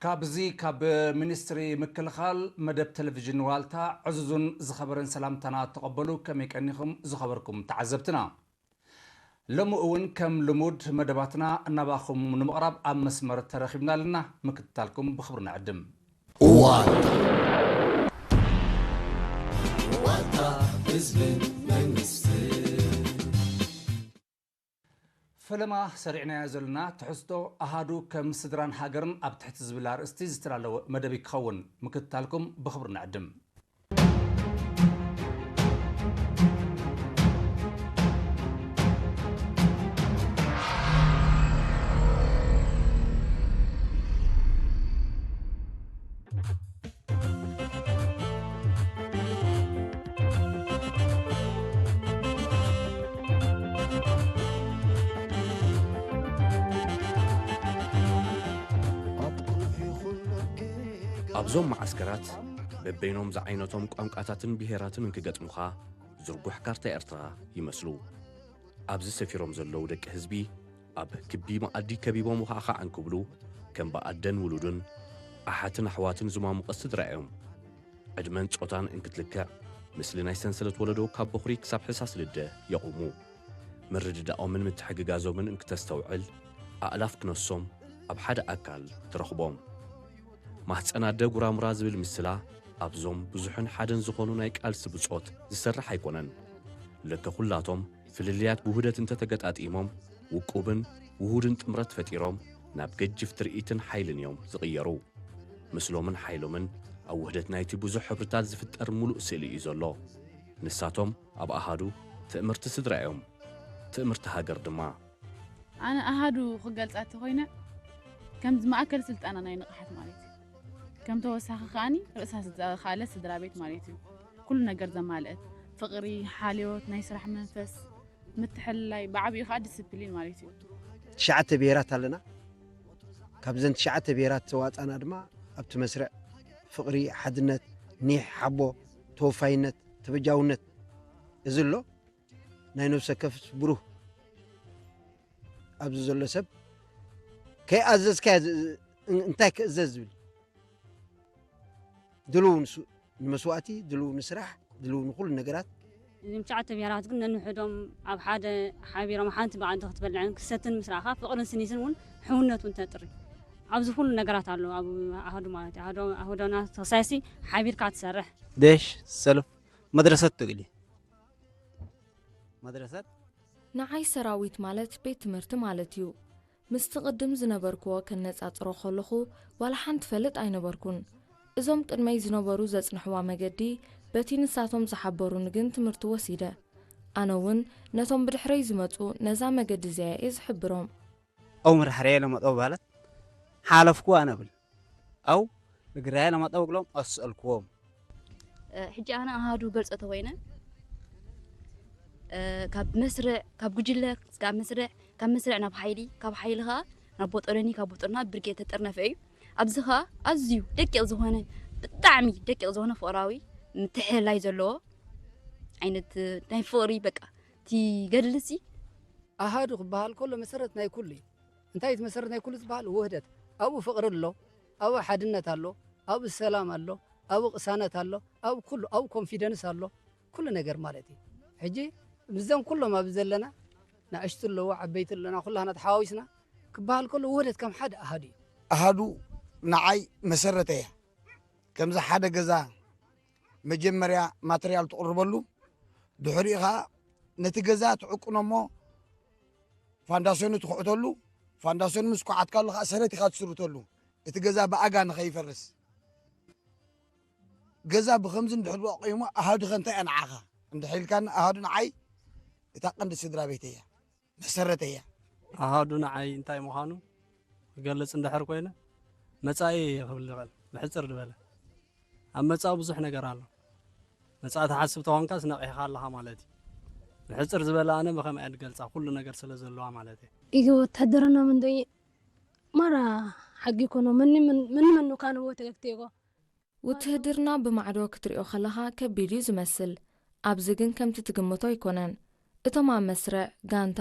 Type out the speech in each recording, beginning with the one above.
ካብዚ ካብ ሚኒስትሪ ምክልኻል መደብ ቴሌቪዥን ዋልታ ዕዙዙን ዝኸበረን ሰላምታና ተቐበሉ። ከመይ ቀኒኹም ዝኸበርኩም ተዓዘብትና? ሎሚ እውን ከም ልሙድ መደባትና እናባኹም ንምቕራብ ኣብ መስመር ተረኺብና ኣለና። ምክትታልኩም ብኽብሪ ንዕድም። ዋልታ። ዋልታ ህዝብን መንግስትን። ፈለማ ሰሪዕናዮ ዘለና ትሕዝቶ ኣሃዱ ከም ስድራን ሃገርን ኣብ ትሕቲ ዝብል ኣርእስቲ ዝተዳለወ መደብ ክኸውን ምክትታልኩም ብኽብሪ ንዕድም። ኣብዞም መዓስከራት በበይኖም ዝዓይነቶም ቋንቋታትን ብሄራትን እንክገጥሙኻ ዝርጉሕ ካርታ ኤርትራ ይመስሉ። ኣብዚ ሰፊሮም ዘለዉ ደቂ ህዝቢ ኣብ ክቢ መኣዲ ከቢቦም ውኻዕኻዕ እንክብሉ ከም ብኣደን ውሉዱን ኣሓትን ኣሕዋትን ዝማሙቐ ስድራ እዮም። ዕድመን ጾታን እንክትልክዕ፣ ምስሊ ናይ ሰንሰለት ወለዶ ካብ በኹሪ ክሳብ ሕሳስ ልደ የቑሙ። ምርድዳኦምን ምትሕግጋዞምን እንክተስተውዕል፣ ኣእላፍ ክነሶም ኣብ ሓደ ኣካል ትረኽቦም። ማህጸን ኣደ ጉራሙራ ዝብል ምስላ ኣብዞም ብዙሕን ሓደን ዝኾኑ ናይ ቃልሲ ብጾት ዝሰርሕ ኣይኮነን። ለከ ኩላቶም ፍልልያት ብውህደት እንተተገጣጢሞም፣ ውቁብን ውሁድን ጥምረት ፈጢሮም ናብ ገጅፍ ትርኢትን ሓይልን እዮም ዝቕየሩ። ምስሎምን ሓይሎምን ኣብ ውህደት ናይቲ ብዙሕ ሕብርታት ዝፍጠር ምሉእ ስእሊ እዩ ዘሎ። ንሳቶም ኣብ ኣሃዱ ትእምርቲ ስድራ እዮም፣ ትእምርቲ ሃገር ድማ። ኣነ ኣሃዱ ክገልጻ እንተኾይነ፣ ከምዚ ማእከል ስልጠና ናይ ንቕሓት ማለት እዩ። ከም ተወሳኺ ከኣኒ ርእሳ ዝኸኣለት ስድራ ቤት ማለት እዩ። ኩሉ ነገር ዘማልአት፣ ፍቕሪ፣ ሓልዮት፣ ናይ ስራሕ መንፈስ፣ ምትሕልላይ፣ ብዓቢኡ ከኣ ዲስፕሊን ማለት እዩ። ትሽዓተ ብሄራት ኣለና። ካብዘን ትሽዓተ ብሄራት ዝተዋጻና ድማ ኣብቲ መስርዕ ፍቕሪ፣ ሓድነት፣ ኒሕ፣ ሓቦ፣ ተወፋይነት፣ ተበጃውነት እዚ ኣሎ። ናይ ነብሰ ከፍስ ብሩህ ኣብዚ ዘሎ ሰብ ከይኣዘዝካዮ ዝ-፣ እ-፣ እንታይ ክእዘዝ ዝብል ድልው ንሱ-፣ ንመስዋእቲ፣ ድልው ንስራሕ፣ ድልው ንኹሉ ነገራት። እዞም ትሽዓተ ብሄራት ግን ነንሕዶም ኣብ ሓደ ሓቢሮም ሓንቲ መኣዲ ክትበልዕን ክሰትን ምስ ረኣኻ ፍቕርን ስኒትን እውን ሕውነት እውን ተጥሪ። ኣብዚ ኩሉ ነገራት ኣሎ ኣብ ኣሃዱ ማለት እዩ። ኣሃዶ-፣ ኣሃዶና ተኽሳሲ ሓቢርካ ትሰርሕ። ديش سلف مدرسة تقلي መድረሰት ንዓይ ሰራዊት ማለት ቤት ትምህርቲ ማለት እዩ። ምስቲ ቅድም ዝነበርክዎ ከነጻጽሮ ከለኹ ዋላ ሓንቲ ፈልጥ ኣይነበርኩን። እዞም ቅድመይ ዝነበሩ ዘጽንሕዋ መገዲ በቲ ንሳቶም ዝሓበሩኒ ግን ትምህርቲ ወሲደ። ኣነ እውን ነቶም ብድሕረይ ዝመጹ ነዛ መገዲ እዚኣ እየ ዝሕብሮም። أو مرحرية لما طوبالت حالفكو أنا بل أو እግራይ ለማጠው እግሎም ኣስአልክዎም። እ፣ ሕጂ ኣነ ኣሃዱ ገልጾ ተኮይነ፣ እ፣ ካብ መስርዕ፣ ካብ ጉጅለ ክሳብ መስርዕ፣ ካብ መስርዕ ናብ ሓይሊ፣ ካብ ሓይሊ ከኣ ናብ ቦጦሎኒ፣ ካብ ቦጦሎኒ ናብ ብርጌድ ተጠርነፈ እዩ። ኣብዚ ከኣ ኣዝዩ ደቂቕ ዝኾነ፣ ብጣዕሚ ደቂቕ ዝኾነ ፍቕራዊ ምትሕልላይ ዘለዎ ዓይነት፣ እ፣ ናይ ፍቕሪ በቃ እቲ ገድልሲ ኣሃዱ ክበሃል ከሎ መሰረት ናይ ኩሉ እዩ። እንታይ እቲ መሰረት ናይ ኩሉ ዝበሃል? ውህደት። ኣብኡ ፍቕሪ ኣሎ፣ ኣብኡ ሓድነት ኣሎ፣ ኣብኡ ሰላም ኣሎ፣ ኣብኡ ቅሳነት ኣሎ፣ ኣብኡ ኩሉ፣ ኣብኡ ኮንፊደንስ ኣሎ፣ ኩሉ ነገር ማለት እዩ። ሕጂ ምስዞም ኩሎም ኣብዚ ዘለና ንኣሽቱ ኣለዉ፣ ዓበይቲ ኣለና፣ ኩላህና ተሓዋዊስና ክበሃል ከሎ ውህደት ከም ሓደ ኣሃዱ እዩ። ኣሃዱ ንዓይ መሰረተይ እያ። ከምዚ ሓደ ገዛ መጀመርያ ማተርያል ትቕርበሉ፣ ድሕሪኡ ኸዓ ነቲ ገዛ ትዕቅኖ እሞ ፋንዳሴኑ ትኹዕተሉ፣ ፋንዳሴኑ ምስ ኳዓትካሉ ኸዓ ሰረት ኢኻ ትስርተሉ፣ እቲ ገዛ ብኣጋ ንኸይፈርስ። ገዛ ብኸምዚ እንድሕር ደኣ ቆይሙ ኣሃዱኸ እንታይ እያ ንዓኻ? እንድሕር ኢልካኒ ኣሃዱ ንዓይ እታ ቀንዲ ስድራ ቤተይ እያ፣ መሰረተይ እያ። ኣሃዱ ንዓይ እንታይ ምዃኑ ክገልጽ እንድሕር ኮይነ፣ መጻኢ እየ ክብል ዝኽእል። ብሕጽር ዝበለ፣ ኣብ መጻኢ ብዙሕ ነገር ኣሎ። መጻኢ ትሓስብ ተኾንካስ ነቒሕካ ኣለኻ ማለት እዩ። ብሕጽር ዝበለ ኣነ ብኸምኣ እየ ዝገልጻ፣ ኩሉ ነገር ስለ ዘለዋ ማለት እየ። ኢገ ወታደርና ምን ደይ ማራ ሓጊ ኮኖ ምን ምን ምን ምን ካን ወተክቴጎ ውትህድርና ብማዕዶ ክትሪኦ ከለኻ ከቢድ እዩ ዝመስል። ኣብዚ ግን ከምቲ ትግምቶ ኣይኮነን። እቶም ኣብ መስርዕ፣ ጋንታ፣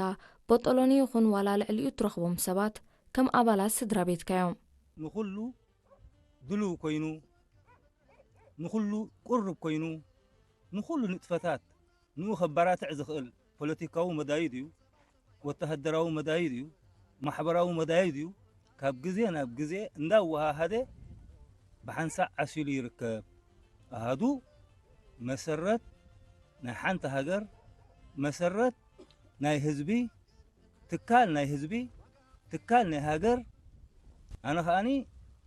ቦጦሎኒ ይኹን ዋላ ልዕሊኡ እትረኽቦም ሰባት ከም ኣባላት ስድራ ቤትካ እዮም። ንኹሉ ድሉው ኮይኑ፣ ንኹሉ ቅሩብ ኮይኑ፣ ንኹሉ ንጥፈታት ንኡ ከባራትዕ ዝኽእል ፖለቲካዊ መዳዩ ድዩ፣ ወተሃደራዊ መዳዩ ድዩ፣ ማሕበራዊ መዳዩ ድዩ፣ ካብ ግዜ ናብ ግዜ እንዳወሃሃደ ብሓንሳእ ዓሲሉ ይርከብ። ኣሃዱ መሰረት ናይ ሓንቲ ሃገር፣ መሰረት ናይ ህዝቢ፣ ትካል ናይ ህዝቢ፣ ትካል ናይ ሃገር፣ ኣነ ከኣኒ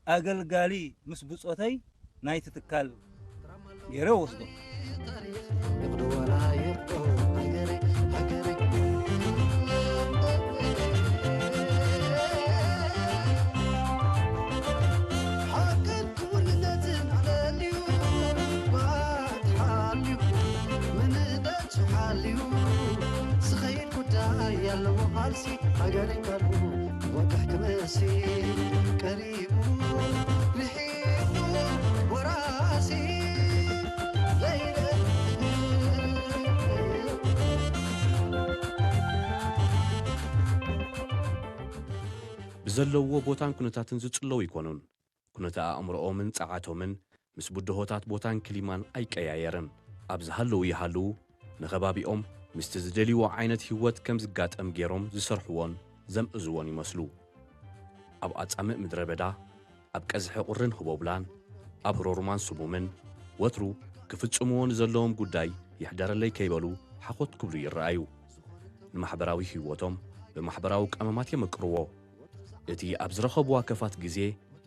ኣገልጋሊ ምስ ብጾተይ ናይቲ ትካል ገይረ ወስዶ። ሃገር ቀልቡ ወግሕ ክመሲ ቀሪቡ ርሒቁ ወራሲ ዘይደሊ ብዘለውዎ ቦታን ኩነታትን ዝጽለዉ ኣይኮኑን። ኩነተ ኣእምሮኦምን ጸዓቶምን ምስ ብድሆታት ቦታን ክሊማን ኣይቀያየርን። ኣብ ዝሃለዉ ይሃልዉ፣ ንኸባቢኦም ምስቲ ዝደልይዎ ዓይነት ህይወት ከም ዝጋጠም ገይሮም ዝሰርሕዎን ዘምእዝዎን ይመስሉ። ኣብ ኣጻምእ ምድረ በዳ፣ ኣብ ቀዝሒ ቁርን ህቦብላን፣ ኣብ ህሮሩማን ስሙምን፣ ወትሩ ክፍጽምዎ ንዘለዎም ጉዳይ ይሕደረለይ ከይበሉ ሓኾት ክብሉ ይረኣዩ። ንማሕበራዊ ህይወቶም ብማሕበራዊ ቀመማት የመቅርዎ። እቲ ኣብ ዝረኸብዋ ከፋት ግዜ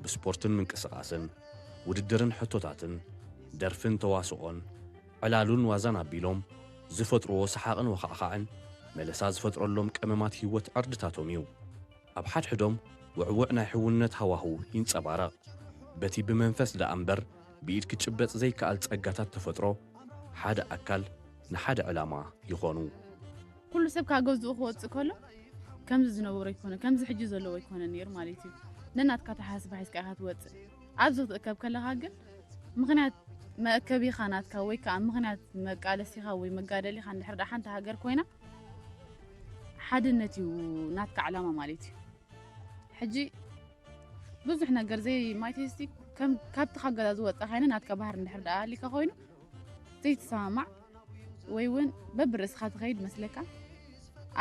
ብስፖርትን ምንቅስቓስን፣ ውድድርን ሕቶታትን፣ ደርፍን ተዋስኦን፣ ዕላሉን ዋዛን ኣቢሎም ዝፈጥርዎ ሰሓቕን ወኻዕኻዕን መለሳ ዝፈጥረሎም ቀመማት ህይወት ዕርድታቶም እዩ። ኣብ ሓድሕዶም ውዕዉዕ ናይ ሕውነት ሃዋህው ይንጸባረቕ። በቲ ብመንፈስ ደኣ እምበር ብኢድ ክጭበጥ ዘይከኣል ጸጋታት ተፈጥሮ ሓደ ኣካል ንሓደ ዕላማ ይኾኑ። ኩሉ ሰብ ካብ ገዝኡ ክወፅእ ከሎ ከምዚ ዝነበሮ ኣይኮነ፣ ከምዚ ሕጂ ዘለዎ ኣይኮነ ነይሩ ማለት እዩ። ነናትካ ኣተሓሳስባ ሒዝካ ኢኻ ትወፅእ። ኣብዚ ክትእከብ ከለኻ ግን ምኽንያት መእከቢኻ ናትካ ወይ ከዓ ምኽንያት መቃለሲኻ ወይ መጋደሊኻ እንድሕር ደኣ ሓንቲ ሃገር ኮይና ሓድነት እዩ ናትካ ዕላማ ማለት እዩ። ሕጂ ብዙሕ ነገር ዘይ ማይቴስቲ ከም ካብቲ ካብ ገዛ ዝወፃ ካይነ ናትካ ባህር እንድሕር ደኣ ኣሊካ ኮይኑ ዘይትሰማማዕ ወይ እውን በብርእስኻ ትኸይድ መስለካ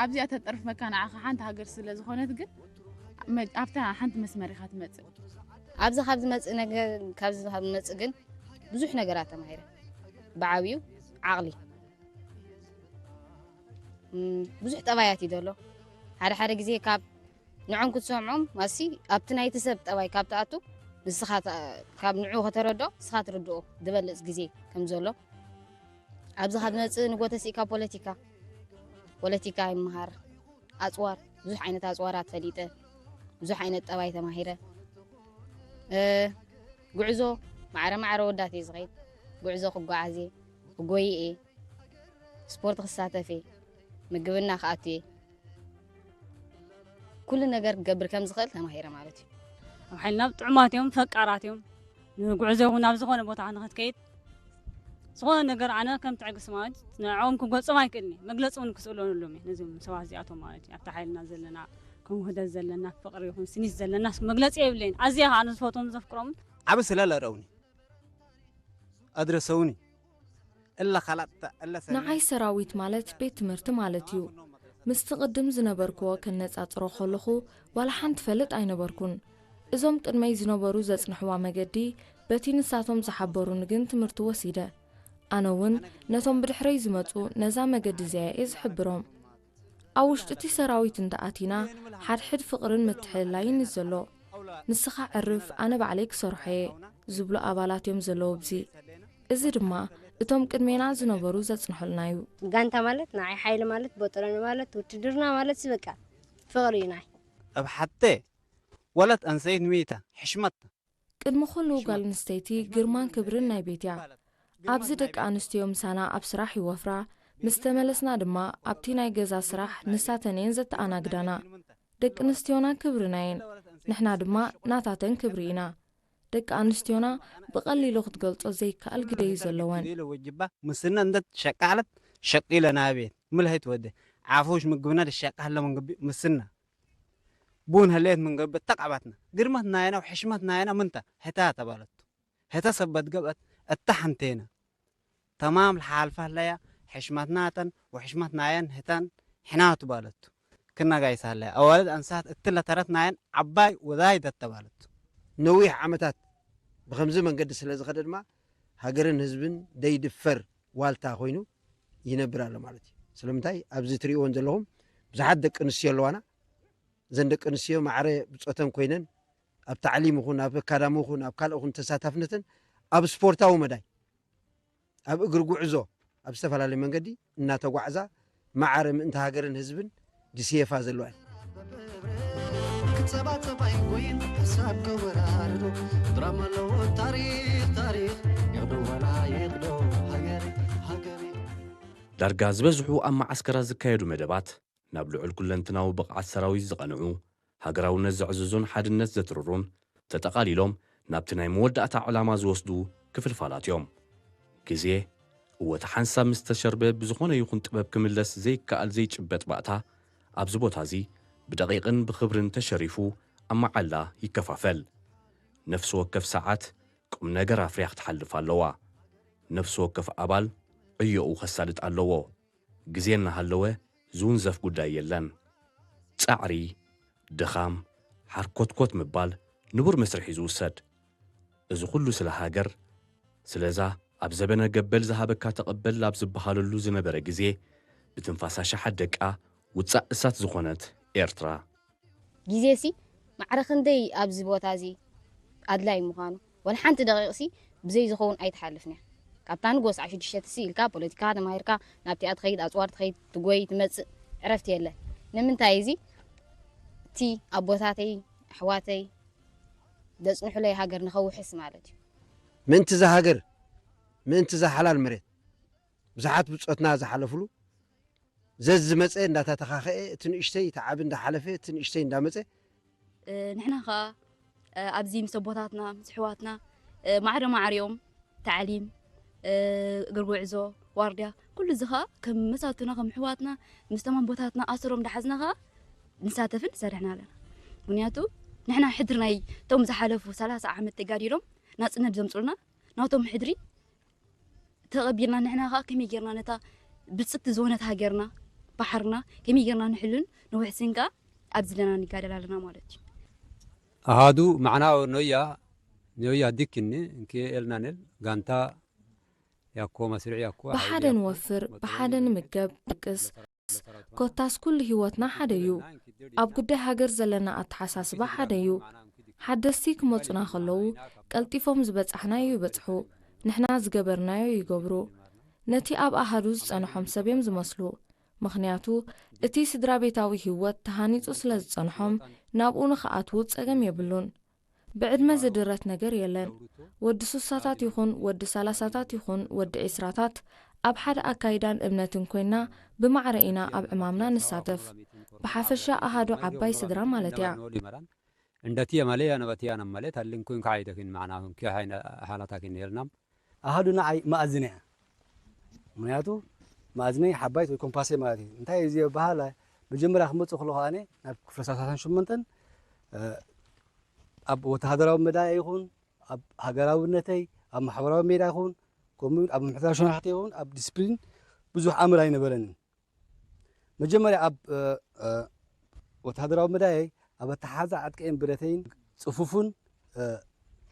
ኣብዚኣ ተጠርፍ መካ ንዓኻ ሓንቲ ሃገር ስለ ዝኾነት ግን መ- ኣብታ ሓንቲ መስመር ኢኻ ትመፅእ ኣብዚ ካብ ዝመፅእ ነገር ካብዚ ካብ ዝመፅእ ግን ብዙሕ ነገራት ተማሂረ ብዓብዩ ዓቕሊ እም፣ ብዙሕ ጠባያት እዩ ዘሎ ሓደ ሓደ ግዜ ካብ ንዖም ክትሰምዖም ማሲ ኣብቲ ናይቲ ሰብ ጠባይ ካብ ትኣቱ ንስኻ ተ- ካብ ንዑ ከተረድኦ ንስኻ ትርድኦ ዝበልፅ ግዜ ከም ዘሎ ኣብዚ ካብ ዝመፅእ ንጎተሲእካ ፖለቲካ ፖለቲካ ይመሃር ኣፅዋር ብዙሕ ዓይነት ኣፅዋራት ፈሊጠ ብዙሕ ዓይነት ጠባይ ተማሂረ እ፣ ጉዕዞ ማዕረ ማዕረ ወዳት እየ ዝኸይድ ጉዕዞ ክጓዓዝ እየ ክጎይ እየ ስፖርት ክሳተፍ እየ ምግብና ክኣቱ እየ ኩሉ ነገር ክገብር ከም ዝኽእል ተማሂረ ማለት እዩ ኣብ ሓይልና ጥዑማት እዮም ፈቃራት እዮም ንጉዕዞ ይኹን ናብ ዝኾነ ቦታ ንኽትከይድ ዝኾነ ነገር ኣነ ከም ትዕግስቲ ማለት ንዕኦም ክገልጾም ኣይክእልን እየ መግለፂ እውን ክስእለንሎም እየ ነዚም ሰባት እዚኣቶም ማለት እዩ ኣብታ ሓይልና ዘለና ከም ውህደት ዘለና ፍቅሪ ይኹን ስኒት ዘለና መግለፂ የብለይን ኣዝየ ከዓ ንዝፈትዎም ዘፍቅሮምን ዓብ ስለለ ረውኒ ኣድረሰውኒ እለ ካላት እለ ሰኒ ንዓይ ሰራዊት ማለት ቤት ትምህርቲ ማለት እዩ። ምስቲ ቅድም ዝነበርክዎ ከነጻጽሮ ከለኹ ዋላ ሓንቲ ፈልጥ ኣይነበርኩን። እዞም ቅድመይ ዝነበሩ ዘጽንሕዋ መገዲ በቲ ንሳቶም ዝሓበሩኒ ግን ትምህርቲ ወሲደ። ኣነ እውን ነቶም ብድሕረይ ዝመጹ ነዛ መገዲ እዚኣ እየ ዝሕብሮም። ኣብ ውሽጢ እቲ ሰራዊት እንተኣቲና ሓድሕድ ፍቕርን ምትሕልላይን እዩ ዘሎ። ንስኻ ዕርፍ ኣነ ባዕለይ ክሰርሖ እየ ዝብሉ ኣባላት እዮም ዘለዉ ኣብዚ። እዚ ድማ እቶም ቅድሜና ዝነበሩ ዘጽንሑልና እዩ። ጋንታ ማለት ንዓይ ሓይሊ ማለት በጦሎኒ ማለት ውትድርና ማለት በቃ ፍቕሪ እዩ ናይ ኣብ ሓተ ወለት ኣንሰይት ሚታ ሕሽመት ቅድሚ ኩሉ ጓል ኣንስተይቲ ግርማን ክብርን ናይ ቤት እያ። ኣብዚ ደቂ ኣንስትዮ ምሳና ኣብ ስራሕ ይወፍራ፣ ምስ ተመለስና ድማ ኣብቲ ናይ ገዛ ስራሕ ንሳተን እየን ዘተኣናግዳና። ደቂ ኣንስትዮና ክብርና እየን፣ ንሕና ድማ ናታተን ክብሪ ኢና። ደቂ ኣንስትዮና ብቐሊሉ ክትገልጾ ዘይከኣል ግደ እዩ ዘለወን። ወጅባ ምስና እንደ ሸቃለት ሸቂለ ናቤት ምልሀይት ወደ ዓፎሽ ምግብና ደሻቃለ መንግቢ ምስና ቡን ህሌት መንገቢ ተቃባትና ግርመት ናየና ወሕሽመት ናየና ምንታ ህታ ተባለቱ ህተ ሰበት ገብአት እታ ሓንቴና ተማም ለሓልፋ ለያ ሕሽመትናተን ወሕሽመት ናየን ህታን ሕናቱ ባለቱ ክነጋይሳ ለያ ኣዋልድ ኣንሳት እትለ ተረት ናየን ዓባይ ወዛይደት ተባለቱ። ነዊሕ ዓመታት ብኸምዚ መንገዲ ስለ ዝኸደ ድማ ሃገርን ህዝብን ደይድፈር ዋልታ ኮይኑ ይነብር ኣሎ ማለት እዩ። ስለምንታይ ኣብዚ ትሪእዎን ዘለኹም ብዙሓት ደቂ ኣንስትዮ ኣለዋና። እዘን ደቂ ኣንስትዮ ማዕረ ብፆተን ኮይነን ኣብ ታዕሊም ይኹን ኣብ ኣካዳሚ ይኹን ኣብ ካልእ ይኹን ተሳታፍነተን ኣብ ስፖርታዊ መዳይ ኣብ እግሪ ጉዕዞ ኣብ ዝተፈላለየ መንገዲ እናተጓዕዛ ማዕረ ምእንቲ ሃገርን ህዝብን ድስየፋ ዘለዋ እየን። ክጸባጸባ ይጎይን ሓሳብ ከወራርዶ ድራማ ኣለዎ ታሪኽ ታሪኽ ይቕዶ ዋላ ይቕዶ ሃገር ሃገር ዳርጋ ዝበዝሑ ኣብ መዓስከራት ዝካየዱ መደባት ናብ ልዑል ኩለንትናዊ ብቕዓት ሰራዊት ዝቐንዑ፣ ሃገራውነት ዘዕዝዙን ሓድነት ዘትርሩን፣ ተጠቓሊሎም ናብቲ ናይ መወዳእታ ዕላማ ዝወስዱ ክፍልፋላት እዮም። ግዜ፣ እወ፣ እቲ ሓንሳብ ምስ ተሸርበ ብዝኾነ ይኹን ጥበብ ክምለስ ዘይከኣል ዘይጭበጥ ባእታ፣ ኣብዚ ቦታ እዚ ብደቂቕን ብኽብርን ተሸሪፉ ኣብ መዓላ ይከፋፈል። ነፍሲ ወከፍ ሰዓት ቁም ነገር ኣፍርያ ክትሓልፍ ኣለዋ። ነፍሲ ወከፍ ኣባል ዕዮኡ ከሳልጥ ኣለዎ። ግዜ እናሃለወ ዝውንዘፍ ጉዳይ የለን። ጻዕሪ፣ ድኻም፣ ሓርኮትኮት ምባል ንቡር መስርሕ እዩ ዝውሰድ። እዚ ኩሉ ስለ ሃገር፣ ስለዛ ኣብ ዘበነ ገበል ዝሃበካ ተቐበል ኣብ ዝበሃለሉ ዝነበረ ግዜ፣ ብትንፋስ ኣሽሓት ደቃ ውጻእ እሳት ዝኾነት ኤርትራ። ግዜሲ ማዕረ ክንደይ ኣብዚ ቦታ እዚ ኣድላይ ምዃኑ፣ ወላ ሓንቲ ደቂቕሲ ብዘይ ዝኸውን ኣይትሓልፍን እያ። ካብታ ንጎ ሰዓት ሽዱሽተ ትስእ ኢልካ ፖለቲካ ተማሂርካ ናብቲኣ ትኸይድ፣ ኣፅዋር ትኸይድ፣ ትጎይ፣ ትመፅእ፣ ዕረፍቲ የለን። ንምንታይ እዚ እቲ ኣቦታተይ ኣሕዋተይ ዘፅንሑለይ ሃገር ንኸውሕስ ማለት እዩ። ምእንቲ እዛ ሃገር፣ ምእንቲ እዛ ሓላል መሬት ብዙሓት ብጾትና ዝሓለፍሉ ዘዝመጸ እንዳተተኻኸኤ እቲ ንእሽተይ እቲ ዓቢ እንዳሓለፈ እቲ ንእሽተይ እንዳመጸ ንሕና ኸዓ ኣብዚ ምስ ኣቦታትና ምስ ኣሕዋትና ማዕረ ማዕሪኦም ታዕሊም እግር ጉዕዞ ዋርድያ ኩሉ እዚ ኸዓ ከም መሳቱና ከም ኣሕዋትና ምስ ተማም ቦታትና ኣሰሮም እንዳሓዝና ኸዓ ንሳተፍን ንሰርሕን ኣለና። ምክንያቱ ንሕና ሕድሪ ናይ እቶም ዝሓለፉ ሰላሳ ዓመት ተጋዲሎም ናፅነት ዘምፅሉና ናቶም ሕድሪ ተቐቢልና ንሕና ኸዓ ከመይ ጌርና ነታ ብፅቲ ዝኾነት ሃገርና ባሕርና ከመይ ጌርና ንሕሉን ንውሕስን ከዓ ኣብዚ ዘለና ንጋደል ኣለና ማለት እዩ። ኣሃዱ ማዕና ኖያ ኖያ ዲክኒ እንኪ ኤልናንል ጋንታ ያኮ መስርዕ ያኮ ብሓደ ንወፍር፣ ብሓደ ንምገብ፣ ንቅስ፣ ኮታስ ኩሉ ህይወትና ሓደ እዩ። ኣብ ጉዳይ ሃገር ዘለና ኣተሓሳስባ ሓደ እዩ። ሓደስቲ ክመጹና ከለዉ ቀልጢፎም ዝበጻሕናዮ ይበጽሑ፣ ንሕና ዝገበርናዮ ይገብሩ። ነቲ ኣብ ኣሃዱ ዝጸንሖም ሰብ እዮም ዝመስሉ። ምኽንያቱ እቲ ስድራ ቤታዊ ህይወት ተሃኒጹ ስለ ዝጸንሖም ናብኡ ንኽኣትዉ ጸገም የብሉን። ብዕድመ ዝድረት ነገር የለን። ወዲ ሱሳታት ይኹን ወዲ ሰላሳታት ይኹን ወዲ ዒስራታት ኣብ ሓደ ኣካይዳን እምነትን ኮይና ብማዕረ ኢና ኣብ ዕማምና ንሳተፍ። ብሓፈሻ ኣሃዱ ዓባይ ስድራ ማለት እያ። እንደትየ መለያ ነበትያ ነመለ ታልን ኮይንካ ዓይደክን ማዕና ኪ ሓይነ ሓላታክን የልናም ኣሃዱ ንዓይ መኣዝነ እያ። ምክንያቱ መኣዝነይ ሓባይት ወይ ኮምፓሰይ ማለት እዩ። እንታይ እዩ ዝበሃል መጀመርያ ክመፅእ ከለኹ ኣነ ናብ ክፍለ ሰላሳን ሸሞንተን ኣብ ወተሃደራዊ መዳይ ይኹን ኣብ ሃገራውነተይ ኣብ ማሕበራዊ ሜዳ ይኹን ከምኡ እውን ኣብ ምሕደራ ሸናሕቲ ይኹን ኣብ ዲስፕሊን ብዙሕ ኣምር ኣይነበረንን። መጀመርያ ኣብ ወተሃደራዊ መዳየይ ኣብ ኣተሓዛ ዕጥቀይን ብረተይን ፅፉፍን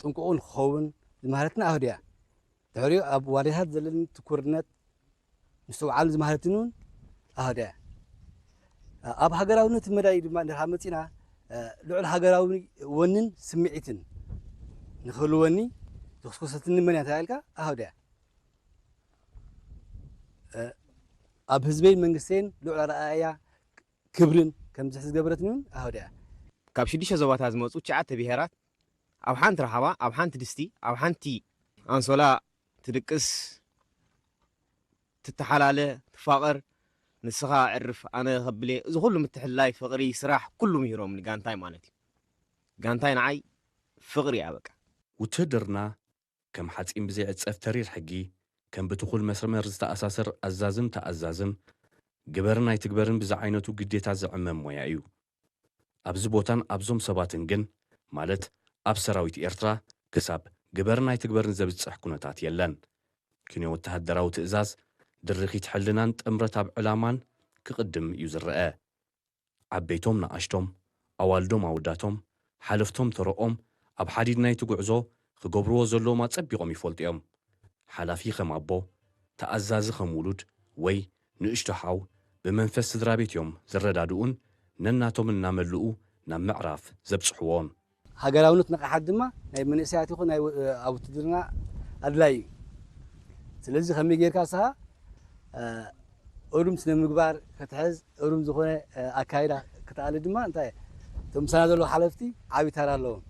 ጥንቁቕን ክኸውን ዝመሃረትና ኣህዱ እያ። ድሕሪኡ ኣብ ዋልያታት ዘለኒ ትኩርነት ምስትውዓል ዝመሃረትኒ እውን ኣህዱ እያ። ኣብ ሃገራውነት መዳይ ድማ እንድሕር መፂና ልዑል ሃገራዊ ወንን ስምዒትን ንክህልወኒ ዘኹስኮሰትኒ መን እያ እንተባኢልካ ኣህዱ እያ። ኣብ ህዝበይን መንግስተይን ልዑል ኣረኣእያ ክብርን ከም ዝሕዝ ዝገበረትኒ እውን ኣህዶ እያ። ካብ ሽዱሽተ ዞባታት ዝመጹ ትሽዓተ ብሄራት ኣብ ሓንቲ ረሓባ፣ ኣብ ሓንቲ ድስቲ፣ ኣብ ሓንቲ ኣንሶላ ትድቅስ፣ ትተሓላለ፣ ትፋቐር፣ ንስኻ ዕርፍ ኣነ ከብሌ፣ እዚ ኩሉ ምትሕልላይ፣ ፍቕሪ፣ ስራሕ፣ ኩሉ ምሂሮምኒ ጋንታይ ማለት እዩ። ጋንታይ ንዓይ ፍቕሪ እያ በቃ። ውትህድርና ከም ሓጺን ብዘይዕጸፍ ተሪር ሕጊ፣ ከም ብትኹል መስመር ዝተኣሳሰር ኣዛዝን ተኣዛዝን፣ ግበርን ኣይትግበርን ብዝዓይነቱ ግዴታ ዝዕመም ሞያ እዩ። ኣብዚ ቦታን ኣብዞም ሰባትን ግን፣ ማለት ኣብ ሰራዊት ኤርትራ፣ ክሳብ ግበርን ኣይትግበርን ዘብጽሕ ኩነታት የለን። ክንዮ ወተሃደራዊ ትእዛዝ፣ ድርኺት ሕልናን ጥምረት ኣብ ዕላማን ክቕድም እዩ ዝረኣ። ዓበይቶም ንኣሽቶም፣ ኣዋልዶም ኣወዳቶም፣ ሓለፍቶም ተረኦም ኣብ ሓዲድ ናይቲ ጉዕዞ ክገብርዎ ዘለዎም ኣጸቢቖም ይፈልጡ እዮም። ሓላፊ ከም ኣቦ፣ ተኣዛዚ ከም ውሉድ ወይ ንእሽቶ ሓው ብመንፈስ ስድራ ቤት እዮም ዝረዳድኡን ነናቶም እናመልኡ ናብ ምዕራፍ ዘብጽሕዎን። ሃገራውነት ንቕሓት ድማ ናይ መንእሰያት ይኹን ናይ ኣብ ውትድርና ኣድላይ እዩ። ስለዚ ከመይ ጌርካ ንስኻ እሩም ስነ ምግባር ክትሕዝ፣ እሩም ዝኾነ ኣካይዳ ክትኣሊ ድማ እንታይ እቶም ምሳና ዘለዉ ሓለፍቲ ዓብዪ ተራ ኣለዎም።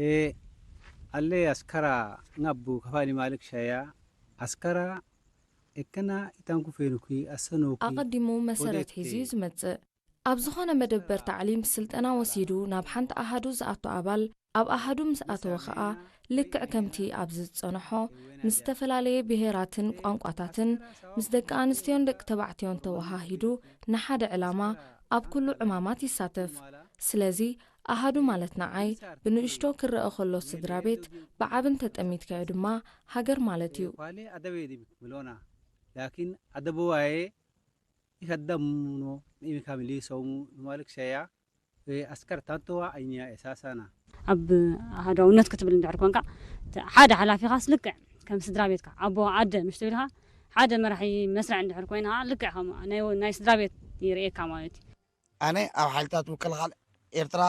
E alle askara ngabbu kafali malik shaya askara ekkana itanku fenuki asanoki ኣቐዲሙ መሰረት ሒዙ እዩ ዝመጽእ። ኣብ ዝኾነ መደበር ታዕሊም ስልጠና ወሲዱ ናብ ሓንቲ ኣሃዱ ዝኣቱ ኣባል፣ ኣብ ኣሃዱ ምስ ኣተወ ኸኣ ልክዕ ከምቲ ኣብዚ ዝጸንሖ ምስ ዝተፈላለየ ብሄራትን ቋንቋታትን ምስ ደቂ ኣንስትዮን ደቂ ተባዕትዮን ተወሃሂዱ ንሓደ ዕላማ ኣብ ኩሉ ዕማማት ይሳተፍ። ስለዚ ኣሃዱ ማለት ንዓይ ብንእሽቶ ክረኣ ከሎ ስድራ ቤት፣ ብዓቢ እንተ ጠሚትካዮ ድማ ሃገር ማለት እዩ። Kwale adabe dimik milona lakin adabo waye ikaddamuno imikam lisawmu malik shaya askar tantowa anya esasana. ኣብ ኣሃዳውነት ክትብል እንድሕር ኮንካ ሓደ ሓላፊኻስ ልክዕ ከም ስድራ ቤትካ ኣቦ ኣደ ምሽቱ ኢልካ ሓደ መራሒ መስርዕ እንድሕር ኮይንካ ልክዕ ከም ናይ ስድራ ቤት ይርእየካ ማለት እዩ። ኣነ ኣብ ሓይልታት ምክልኻል ኤርትራ፣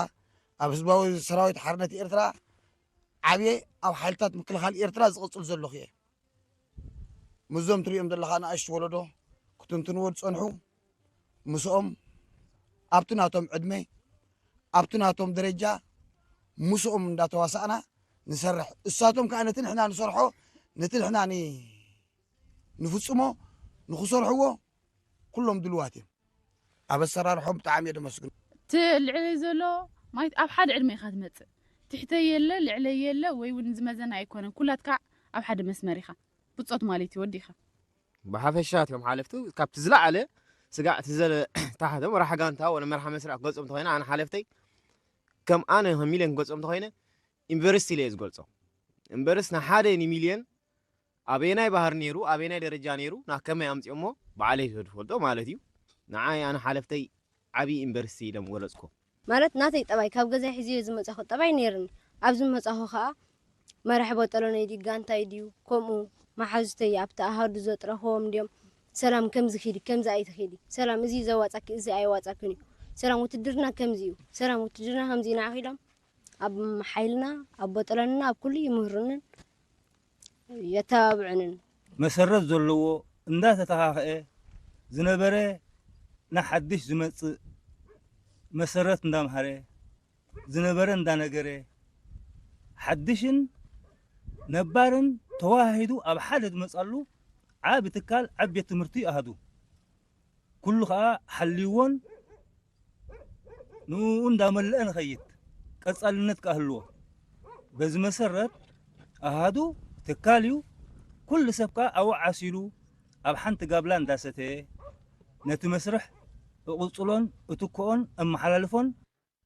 ኣብ ህዝባዊ ሰራዊት ሓርነት ኤርትራ ዓብየ ኣብ ሓይልታት ምክልኻል ኤርትራ ዝቕጽል ዘለኹ እየ። ምስዞም ትሪኦም ዘለኻ ንኣሽቱ ወለዶ ክትንትንዎ ዝጸንሑ ምስኦም ኣብቲ ናቶም ዕድመ ኣብቲ ናቶም ደረጃ ምስኦም እንዳተዋሳእና ንሰርሕ። እሳቶም ከኣ ነቲ ንሕና ንሰርሖ ነቲ ንሕና ንፍጽሞ ንኽሰርሕዎ ኩሎም ድልዋት እዮም። ኣብ ኣሰራርሖም ብጣዕሚ እየ ደመስግኖ። እቲ ልዕለይ ዘሎ ማለት ኣብ ሓደ ዕድመ ኢኻ ትመጽእ። ትሕተይ የለ ልዕለይ የለ ወይ እውን ዝመዘና ኣይኮነን። ኩላትካ ኣብ ሓደ መስመር ኢኻ። ብጾት ማለት እዩ ወዲኻ። ብሓፈሻ እቲኦም ሓለፍቱ ካብቲ ዝለዓለ ስጋዕ እቲ ዘለ ታሕቶም መራሕ ጋንታ ወለ መራሕ መስርዕ ክገልጾም ተኾይነ ኣነ ሓለፍተይ ከም ኣነ ከም ሚልዮን ክገልጾም ተኾይነ ዩኒቨርሲቲ ኢለ እየ ዝገልጾ። እምበርስ ንሓደ ንሚልዮን ኣበየናይ ባህሪ ነይሩ ኣበየናይ ደረጃ ነይሩ ናብ ከመይ ኣምፅኦሞ ባዕለይ ዝፈልጦ ማለት እዩ። ንዓይ ኣነ ሓለፍተይ ዓብዪ ዩኒቨርሲቲ ኢለ ምገለፅኮ። ማለት ናተይ ጠባይ ካብ ገዛይ ሒዘዮ ዝመፃኹ ጠባይ ነይርኒ። ኣብዚ ዝመፃኹ ከዓ መራሒ ቦጠሎነይ ድዩ ጋንታይ ድዩ ከምኡ መሓዙተይ ኣብቲ ኣሃዱ ዘጥረኽዎም ድዮም ሰላም ከምዚ ኪዲ ከምዚ ኣይትኺዲ ሰላም እዚ ዘዋፃኪ እዚ ኣይዋፃክን እዩ ሰላም ውትድርና ከምዚ እዩ ሰላም ውትድርና ከምዚ እዩ ንዓኺ ኢሎም ኣብ ሓይልና ኣብ ቦጠሎንና ኣብ ኩሉ ይምህሩንን የተባብዑንን። መሰረት ዘለዎ እንዳተተኻኸአ ዝነበረ ንሓድሽ ዝመፅእ መሰረት እንዳምሃረ ዝነበረ እንዳነገረ ሓድሽን ነባርን ተወሃሂዱ ኣብ ሓደ ዝመፃሉ ዓቢ ትካል ዓቢ ቤት ትምህርቲ ኣሃዱ ኩሉ ከዓ ሓልይዎን ንኡ እንዳመለአ ንኸይድ ቀፃልነት ክኣህልዎ በዚ መሰረት ኣሃዱ ትካል እዩ። ኩሉ ሰብ ከዓ ኣብኡ ዓሲሉ ኣብ ሓንቲ ጋብላ እንዳሰተየ ነቲ መስርሕ እቕፅሎን እትክኦን እመሓላልፎን።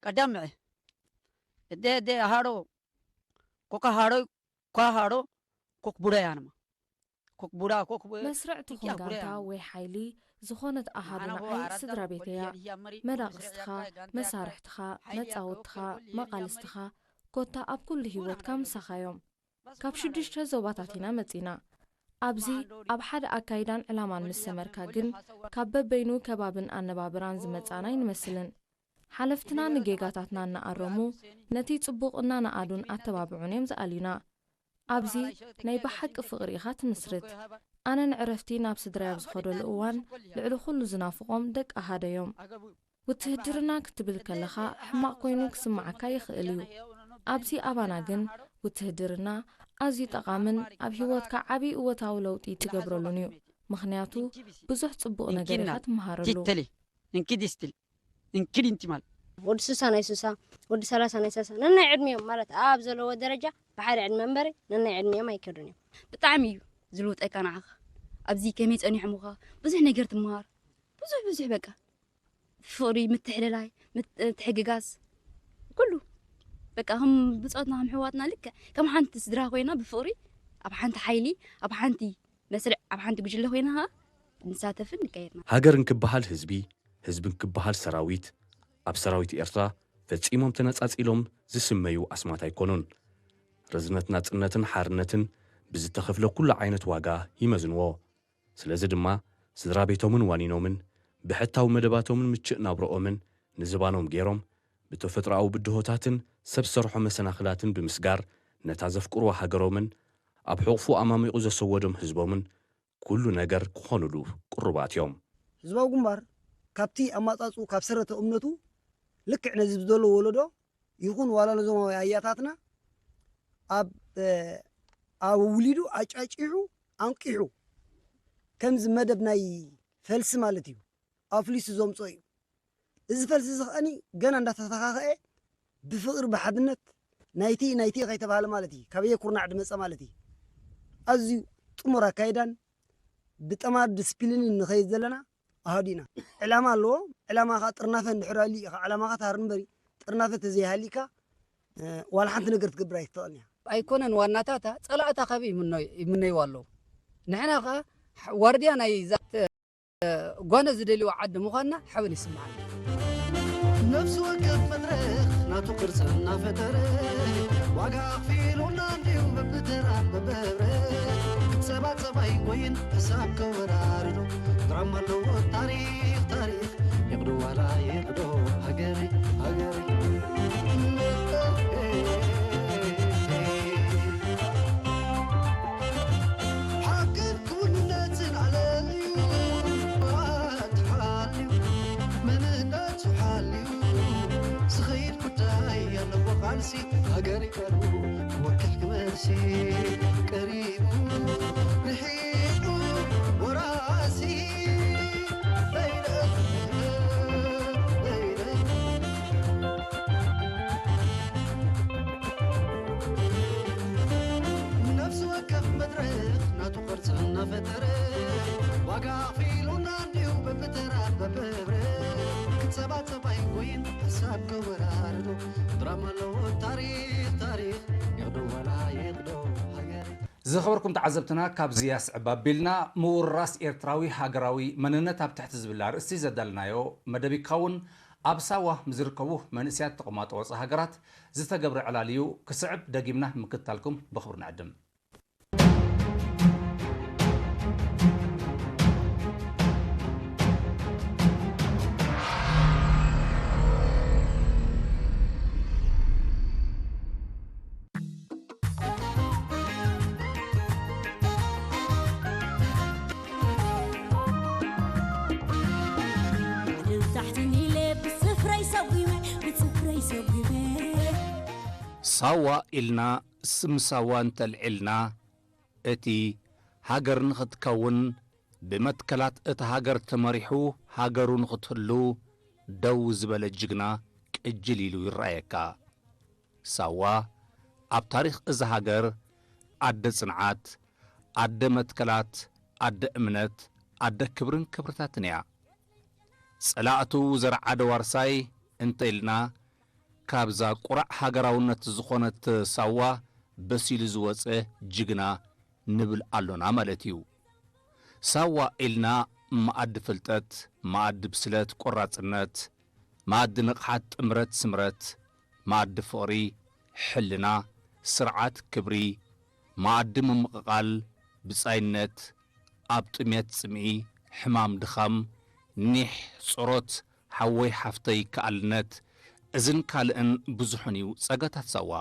ቀዳምዐ እደ እደ ኣሃሮ ኮካ ሃሮ ኳ ሃሮ ኮክ ቡረ ያንማ ኮክ ቡራ ኮክ መስርዕ ትኹን ጋንታ ወይ ሓይሊ ዝኾነት ኣሃዱ ንዓይ ስድራ ቤተይ እያ። መዳቕስትኻ፣ መሳርሕትኻ፣ መጻወትኻ፣ መቓልስትኻ፣ ኮታ ኣብ ኩሉ ህይወትካ ምሳኻ እዮም። ካብ ሽዱሽተ ዞባታት ኢና መጺና። ኣብዚ ኣብ ሓደ ኣካይዳን ዕላማን ምስ ሰመርካ ግን ካብ በበይኑ ከባብን ኣነባብራን ዝመጻና ኣይንመስልን። ሓለፍትና ንጌጋታትና እናኣረሙ ነቲ ጽቡቕ እናነኣዱን ኣተባብዑን እዮም ዝኣልዩና። ኣብዚ ናይ ብሓቂ ፍቕሪ ኢኻ ትምስርት። ኣነ ንዕረፍቲ ናብ ስድራይ ኣብ ዝኸደሉ እዋን፣ ልዕሊ ኩሉ ዝናፍቖም ደቂ ኣሃደዮም። ውትህድርና ክትብል ከለኻ ሕማቕ ኮይኑ ክስምዓካ ይኽእል እዩ። ኣብዚ ኣባና ግን ውትህድርና ኣዝዩ ጠቓምን ኣብ ህይወትካ ዓቢ እወታዊ ለውጢ ትገብረሉን እዩ። ምኽንያቱ ብዙሕ ጽቡቕ ነገር ኢኻ ትመሃረሉ። እንክዲ ስቲል እንክዲ እንቲማል ወዲ ስሳ ናይ ስሳ፣ ወዲ ሰላሳ ናይ ሰላሳ፣ ነናይ ዕድሚኦም ማለት ኣብ ዘለዎ ደረጃ ብሓደ ዕድመ እምበሪ ነናይ ዕድሚኦም ኣይከዱን እዮም። ብጣዕሚ እዩ ዝልውጠካ ንዓኻ። ኣብዚ ከመይ ጸኒሖም ምዃ ብዙሕ ነገር ትመሃር። ብዙሕ ብዙሕ በቃ ፍቕሪ፣ ምትሕልላይ፣ ምትሕግጋዝ፣ ኩሉ በቃ ከም ብጾትና ከም ኣሕዋትና ልክዕ ከም ሓንቲ ስድራ ኮይና ብፍቕሪ ኣብ ሓንቲ ሓይሊ ኣብ ሓንቲ መስርዕ ኣብ ሓንቲ ጉጅለ ኮይና ኸኣ ንሳተፍን ንካየድና። ሃገር እንክበሃል ህዝቢ፣ ህዝቢ እንክበሃል ሰራዊት፣ ኣብ ሰራዊት ኤርትራ ፈጺሞም ተነጻጺሎም ዝስመዩ ኣስማት ኣይኮኑን። ርዝነት ናጽነትን ሓርነትን ብዝተኸፍለ ኩሉ ዓይነት ዋጋ ይመዝንዎ። ስለዚ ድማ ስድራ ቤቶምን ዋኒኖምን ብሕታዊ መደባቶምን ምችእ ናብርኦምን ንዝባኖም ገይሮም ብተፈጥሮኣዊ ብድሆታትን ሰብ ዝሰርሖ መሰናኽላትን ብምስጋር ነታ ዘፍቅርዋ ሃገሮምን ኣብ ሕቑፉ ኣማሚቑ ዘሰወዶም ህዝቦምን ኩሉ ነገር ክኾኑሉ ቅሩባት እዮም። ህዝባዊ ግንባር ካብቲ ኣማጻጽኡ ካብ ሰረተ እምነቱ ልክዕ ነዚ ብዘሎ ወለዶ ይኹን ዋላ ነዞም ኣያታትና ኣብ ኣውሊዱ ኣጫጪሑ ኣንቂሑ ከምዚ መደብ ናይ ፈልሲ ማለት እዩ ኣፍሊሱ ዘምጾ እዩ። እዚ ፈልሲ እዚ ከኣኒ ገና እንዳተተኻኸአ ብፍቕሪ ብሓድነት ናይቲ ናይቲ ከይተባህለ ማለት እዩ ካበየ ኩርናዕ ድመፀ ማለት እዩ። ኣዝዩ ጥሙር ኣካይዳን ብጠማር ዲስፕሊንን ንኸይድ ዘለና ኣሃዱ ኢና። ዕላማ ኣለዎ። ዕላማ ከዓ ጥርናፈ እንድሕር ኣልዩ ኢኻ ዕላማኻ ትሃር እምበሪ ጥርናፈ ተዘይሃሊካ ዋላ ሓንቲ ነገር ትገብር ኣይትኽእልን እያ። ኣይኮነን ዋናታታ ፀላእታ ካበይ ይምነይዋ ኣለዉ። ንሕና ከዓ ዋርድያ ናይ ዛት ጓነ ዝደልይዋ ዓዲ ምዃንና ሓበን ይስምዓና። ነፍሲ ወከፍ መድረኽ ናቱ ቅርፂ እናፈጠረ ዋጋ ኣኽፊሉና እንድዩ በብተራ በብህብረት ክትፀባፀብ ኣይንጎይን ሕሳብ ከወራርዶ ድራማ ኣለዎ ታሪኽ ታሪኽ ይቕዶ ዋላ ይቕዶ ሃገረይ ሃገረይ ሓቅን ክውንነትን ኣለልዩ ተሓልዩ መንነቱ ሓልዩ ዝኸይድ ጉዳይ ኣለዎ ቃልሲ ሃገር ይቀርቡ ክወክል ክመሲ ቀሪቡ ርሒቑ ወራሲ ነፍሲ ወከፍ መድረኽ ናቱ ቅርፂ እናፈጠረ ዋጋ ኣኽፊሉና እንድዩ በብተራ በብህብረት ክፀባፀብ ኣይንጎይን ሓሳብ ከወራርዶ ድራማ ኣለዎ ታሪኽ ታሪኽ ይቕዶ ዋላ ይቕዶ ሃገር ዝኸበርኩም ተዓዘብትና ካብዚ ኣስዕብ ኣቢልና ምውርራስ ኤርትራዊ ሃገራዊ መንነት ኣብ ትሕቲ ዝብል ኣርእስቲ ዘዳለናዮ መደብ ይካውን ኣብ ሳዋ ምስ ዝርከቡ መንእሰያት ተቐማጦ ወፃ ሃገራት ዝተገብረ ዕላል እዩ ክስዕብ ደጊምና ምክትታልኩም ብኽብሪ ንዕድም። ሳዋ ኢልና ስም ሳዋ እንተልዒልና እቲ ሃገር ንኽትከውን ብመትከላት እታ ሃገር ተመሪሑ ሃገሩ ንኽትህሉ ደው ዝበለ ጅግና ቅጅል ኢሉ ይረኣየካ። ሳዋ ኣብ ታሪኽ እዛ ሃገር ኣደ ጽንዓት፣ ኣደ መትከላት፣ ኣደ እምነት፣ ኣደ ክብርን ክብርታትን እያ። ጸላእቱ ዘርዓደ ዋርሳይ እንተ ኢልና ካብዛ ቁራዕ ሃገራውነት ዝኾነት ሳዋ በሲሉ ዝወጸ ጅግና ንብል ኣሎና ማለት እዩ። ሳዋ ኢልና መኣዲ ፍልጠት፣ መኣዲ ብስለት፣ ቆራጽነት፣ መኣዲ ንቕሓት፣ ጥምረት፣ ስምረት፣ መኣዲ ፍቕሪ፣ ሕልና፣ ስርዓት፣ ክብሪ፣ መኣዲ ምምቕቓል፣ ብጻይነት፣ ኣብ ጥሜት ጽምኢ፣ ሕማም ድኻም፣ ኒሕ፣ ጾሮት፣ ሓወይ ሓፍተይ ከኣልነት፣ እዝን ካልእን ብዙሕን እዩ ጸጋታት ሳዋ።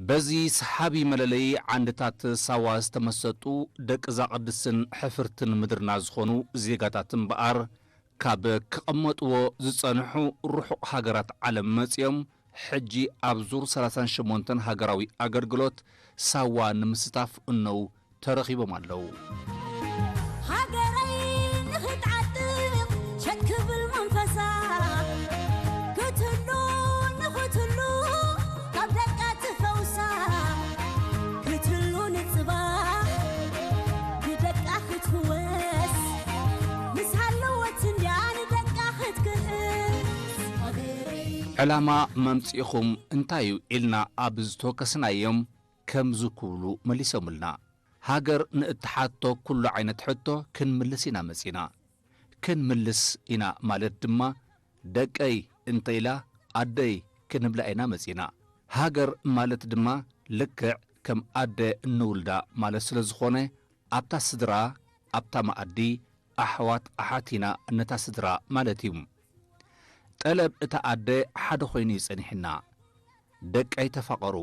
በዚ ሰሓቢ መለለዪ ዓንድታት ሳዋ ዝተመሰጡ ደቂ እዛ ቅድስትን ሕፍርትን ምድርና ዝኾኑ ዜጋታት እምበኣር፣ ካብ ክቕመጥዎ ዝጸንሑ ርሑቕ ሃገራት ዓለም መጺኦም፣ ሕጂ ኣብ ዙር ሰላሳን ሸሞንተን ሃገራዊ ኣገልግሎት ሳዋ ንምስታፍ እነው ተረኺቦም ኣለዉ። ሃገረይ ንኽትዓጥቕ ሸክ ክብል መንፈሳ ክትህሉ ንኽትህሉ ካብ ደቃ ትፈውሳ ክትህሉ ንጽባሕ ብደቃ ክትፍወስ ምስ ሃለወት እንድያ ንደቃ ክትክእስ ሃገረይ ዕላማ መምጽኢኹም እንታይ እዩ ኢልና ኣብ ዝተወከስናዮም ከምዚ ክብሉ መሊሶምልና። ሃገር ንእትሓቶ ኩሉ ዓይነት ሕቶ ክንምልስ ኢና መጺና። ክንምልስ ኢና ማለት ድማ ደቀይ እንተኢላ ኣደይ ክንብላ ኢና መጺና። ሃገር ማለት ድማ ልክዕ ከም ኣደ እንውልዳ ማለት ስለ ዝኾነ ኣብታ ስድራ ኣብታ መኣዲ ኣሕዋት ኣሓት ኢና ነታ ስድራ ማለት እዩ። ጠለብ እታ ኣደ ሓደ ኮይኑ እዩ ጸኒሕና። ደቀይ ተፋቐሩ፣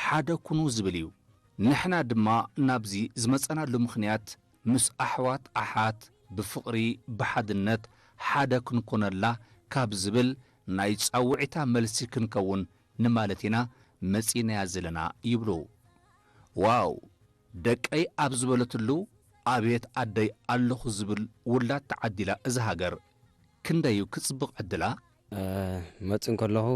ሓደ ኩኑ ዝብል እዩ። ንሕና ድማ ናብዚ ዝመጸናሉ ምኽንያት ምስ ኣሕዋት ኣሓት ብፍቕሪ ብሓድነት ሓደ ክንኮነላ ካብ ዝብል ናይ ጻውዒታ መልሲ ክንከውን ንማለት ኢና መጺእናያ ዘለና ይብሉ። ዋው ደቀይ ኣብ ዝበለትሉ ኣቤት ኣደይ ኣለኹ ዝብል ውላድ ተዓዲላ እዛ ሃገር። ክንደዩ ክጽብቕ ዕድላ። መጽእ እንከለኹ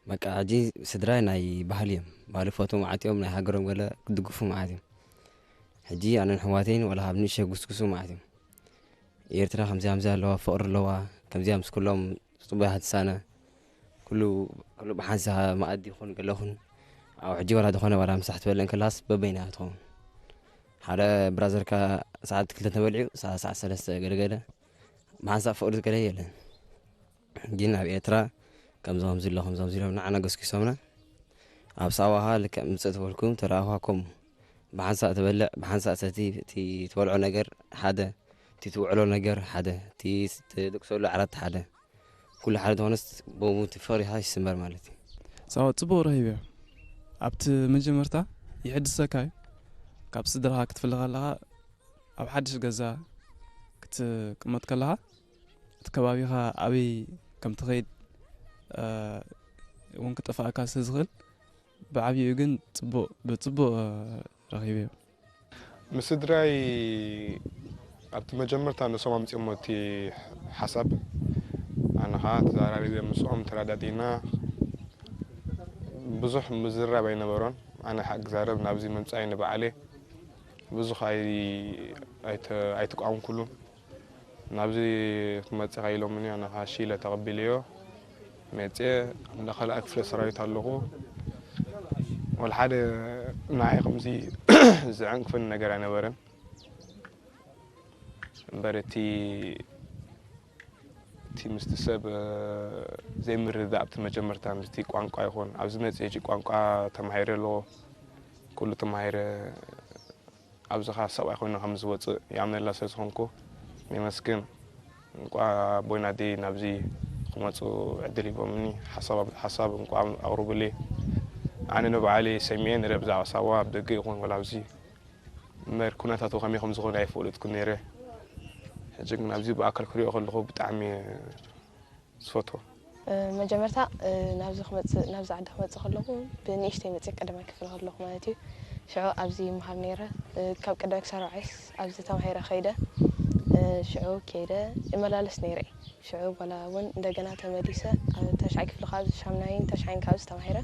በቃ ሕጂ ስድራይ ናይ ባህሊ እዮም። ባህሊ ፈትዉ መዓት እዮም፣ ናይ ሃገሮም ገለ ክድግፉ መዓት እዮም። ሕጂ ኣነን ኣሕዋተይን ወላ ካብ ንእሽተይ ጉስጉሱ መዓት እዮም። ኤርትራ ከምዚኣ ከምዚኣ ኣለዋ፣ ፍቕሪ ኣለዋ፣ ከምዚኣ ምስ ኩሎም ጽቡያት ትሳነ፣ ኩሉ ኩሉ ብሓንሳእ መኣዲ ይኹን ገለ ይኹን ኣብኡ ሕጂ ወላ ዝኾነ ወላ ምሳሕ ትበልዕ እንከላስ በበይና ትኸውን። ሓደ ብራዘርካ ሰዓት ክልተ ተበሊዑ ሰዓት ሰዓት ሰለስተ ገለ ገለ ብሓንሳእ ፍቕሪ ገለ የለን። ግን ኣብ ኤርትራ ከምዚ ከምዚ ኣሎ ከምዚ ከምዚ ኢሎም ንዓና ገስኪሶምና ኣብ ሳዋ ኸኣ ልክዕ ምጽእ ተበልኩም ተረኣኹ ከምኡ ብሓንሳእ ትበልዕ ብሓንሳእ ትሰቲ እቲ ትበልዖ ነገር ሓደ እቲ ትውዕሎ ነገር ሓደ እቲ ትድቅሰሉ ዓራት ሓደ ኩሉ ሓደ ዝኾነስ ብኡ እቲ ፍቕሪ ኸኣ ይስመር ማለት እዩ። ሳዋ ጽቡቕ ረኺበዮ። ኣብቲ መጀመርታ ይሕድሰካ እዩ። ካብ ስድራኻ ክትፍለ ከለኻ ኣብ ሓድሽ ገዛ ክትቅመጥ ከለኻ እቲ ከባቢኻ ኣበይ ከም ትኸይድ እውን ክጠፍኣካ ስለ ዝኽእል ብዓብይኡ ግን ጽቡቕ ብጽቡቕ ረኺበዮ። ምስ ስድራይ ኣብቲ መጀመርታ ንሶም ኣምጺኦሞ እቲ ሓሳብ ኣነ ኸዓ ተዛራሪበ ምስኦም ተረዳዲእና ብዙሕ ምዝራብ ኣይነበሮን ኣነ ሓ ክዛረብ ናብዚ ምምጻይ ንባዕለይ ብዙሕ ኣይ ኣይተ ኣይተቃወምኩሉን ናብዚ ክትመጽእ ኢኻ ኢሎምኒ ኣነ ኸዓ እሺ ኢለ ተቐቢለዮ መጽየ እንዳ ካልኣይ ክፍለ ሰራዊት ኣለኹ ወላ ሓደ ንዓይ ከምዚ ዘዕንቅፈኒ ነገር ኣይነበረን እምበር እቲ እቲ ምስቲ ሰብ ዘይምርድዳእ ኣብቲ መጀመርታ ምስቲ ቋንቋ ይኹን ኣብዚ መፅእ ሕጂ ቋንቋ ተማሂረ ኣለኹ ኩሉ ተማሂረ ኣብዚ ከዓ ሰብኣይ ኮይኑ ከም ዝወፅእ ይኣምነላ ስለ ዝኾንኩ የመስግን እንቋ ኣቦይን ኣደይ ናብዚ ክመፁ ዕድል ሂቦምኒ ሓሳብ ሓሳብ እንቋ ኣቕርቡለይ ኣነ ንባዕለይ ሰሚዐ ነረ ብዛዕባ ሳዋ ኣብ ደገ ይኹን ወላ ኣብዚ እምበር ኩነታቱ ከመይ ከም ዝኾነ ኣይፈለጥኩን ነይረ ሕጂ ግን ኣብዚ ብኣካል ክሪኦ ከለኹ ብጣዕሚ እየ ዝፈትዎ። መጀመርታ ናብዚ ክመፅእ ናብዚ ዓዲ ክመፅእ ከለኹ ብንእሽተይ መፅእ ቀዳማይ ክፍሊ ከለኹ ማለት እዩ ሽዑ ኣብዚ ይመሃር ነይረ ካብ ቀዳማይ ክሳብ ራብዓይስ ኣብዚ ተማሂረ ከይደ ሽዑ ከይደ እመላለስ ነይረ እየ ሽዑ ዋላ እውን እንደገና ተመሊሰ ኣብ ታሽዓይ ክፍሊ ካብ ሻምናይን ታሽዓይን ካብዚ ተማሂረ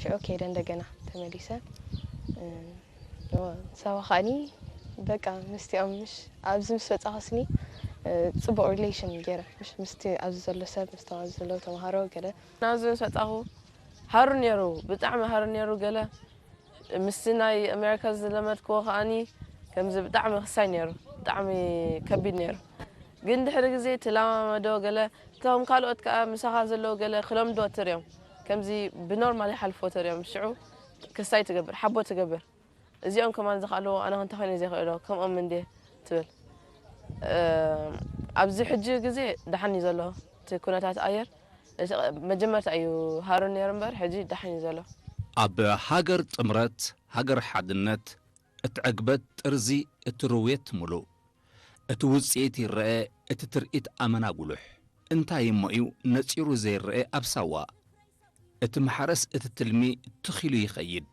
ሽዑ ከይደ እንደገና ተመሊሰ ሳዋ ከዓኒ በቃ ምስቲኦም ምሽ ኣብዚ ምስ በጻኹስኒ ጽቡቕ relation ገይረ ምሽ ምስቲ ኣብዚ ዘሎ ሰብ ምስቶም ኣብዚ ዘለዉ ተምሃሮ ገለ ናብዚ ምስ በጻኹ ሃሩር ነይሩ ብጣዕሚ ሃሩር ነይሩ ገለ ምስቲ ናይ ኣሜሪካ ዝለመድክዎ ከዓኒ ከምዚ ብጣዕሚ ክሳይ ነይሩ ብጣዕሚ ከቢድ ነይሩ ግን ድሕሪ ግዜ ትለማመዶ ገለ እቶም ካልኦት ከዓ ምሳኻ ዘለዉ ገለ ክለምድዎ ትሪኦም ከምዚ ብኖርማል ይሓልፍዎ ተሪኦም ሽዑ ክስታይ ትገብር ሓቦ ትገብር እዚኦም ከማን ዝኽኣልዎ ኣነ ክንተ ኮይነ ዘይኽእሎ ከምኦም እንድየ ትብል ኣብዚ ሕጂ ግዜ ደሓን እዩ ዘሎ እቲ ኩነታት ኣየር መጀመርታ እዩ ሃሩር ነይሩ እምበር ሕጂ ደሓን እዩ ዘሎ ኣብ ሃገር ጥምረት፣ ሃገር ሓድነት፣ እቲ ዕግበት ጥርዚ፣ እቲ ርውየት ምሉእ። እቲ ውጽኢት ይረአ፣ እቲ ትርኢት ኣመና ጉሉሕ። እንታይ እሞ እዩ ነጺሩ ዘይረአ ኣብ ሳዋ? እቲ ማሕረስ እቲ ትልሚ ትኺሉ ይኸይድ።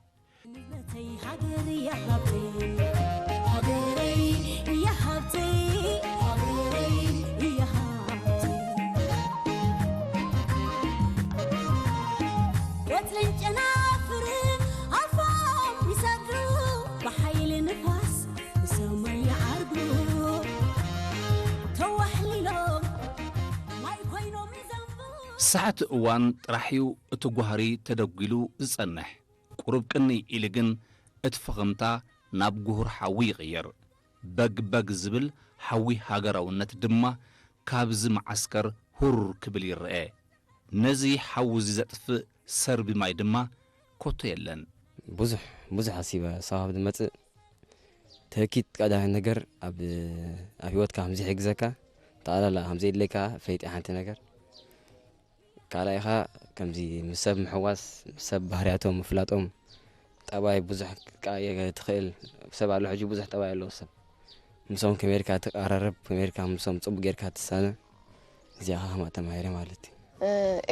ሰሓቲ እዋን ጥራሕ እዩ እቲ ጓህሪ ተደጒሉ ዝጸንሕ። ቁሩብ ቅንይ ኢሉ ግን እቲ ፍኽምታ ናብ ጉሁር ሓዊ ይቕየር። በግ በግ ዝብል ሓዊ ሃገራውነት ድማ ካብዚ መዓስከር ሁር ክብል ይረአ። ነዚ ሓዊ እዚ ዘጥፍእ ሰርቢ ማይ ድማ ኮቶ የለን። ብዙሕ ብዙሕ ኣሲበ ሳዋ ኣብ ዝመጽእ ተኪት ቀዳማይ ነገር ኣብ ኣብ ህይወትካ ከም ዘይሕግዘካ፣ ጠቕላላ ከም ዘየድልየካ ፈይጢ ሓንቲ ነገር። ካልኣይ ኸኣ ከምዚ ምስ ሰብ ምሕዋስ፣ ምስ ሰብ ባህርያቶም ምፍላጦም፣ ጠባይ ብዙሕ ክትቀያየር ትኽእል። ሰብ ኣሎ ሕጂ ብዙሕ ጠባይ ኣለዎ ሰብ። ምስኦም ከመይ ጌርካ ትቀራረብ፣ ከመይ ጌርካ ምስኦም ጽቡቅ ጌርካ ትሳነ፣ እዚኣ ኸኣ ተማሂረ ማለት እዩ።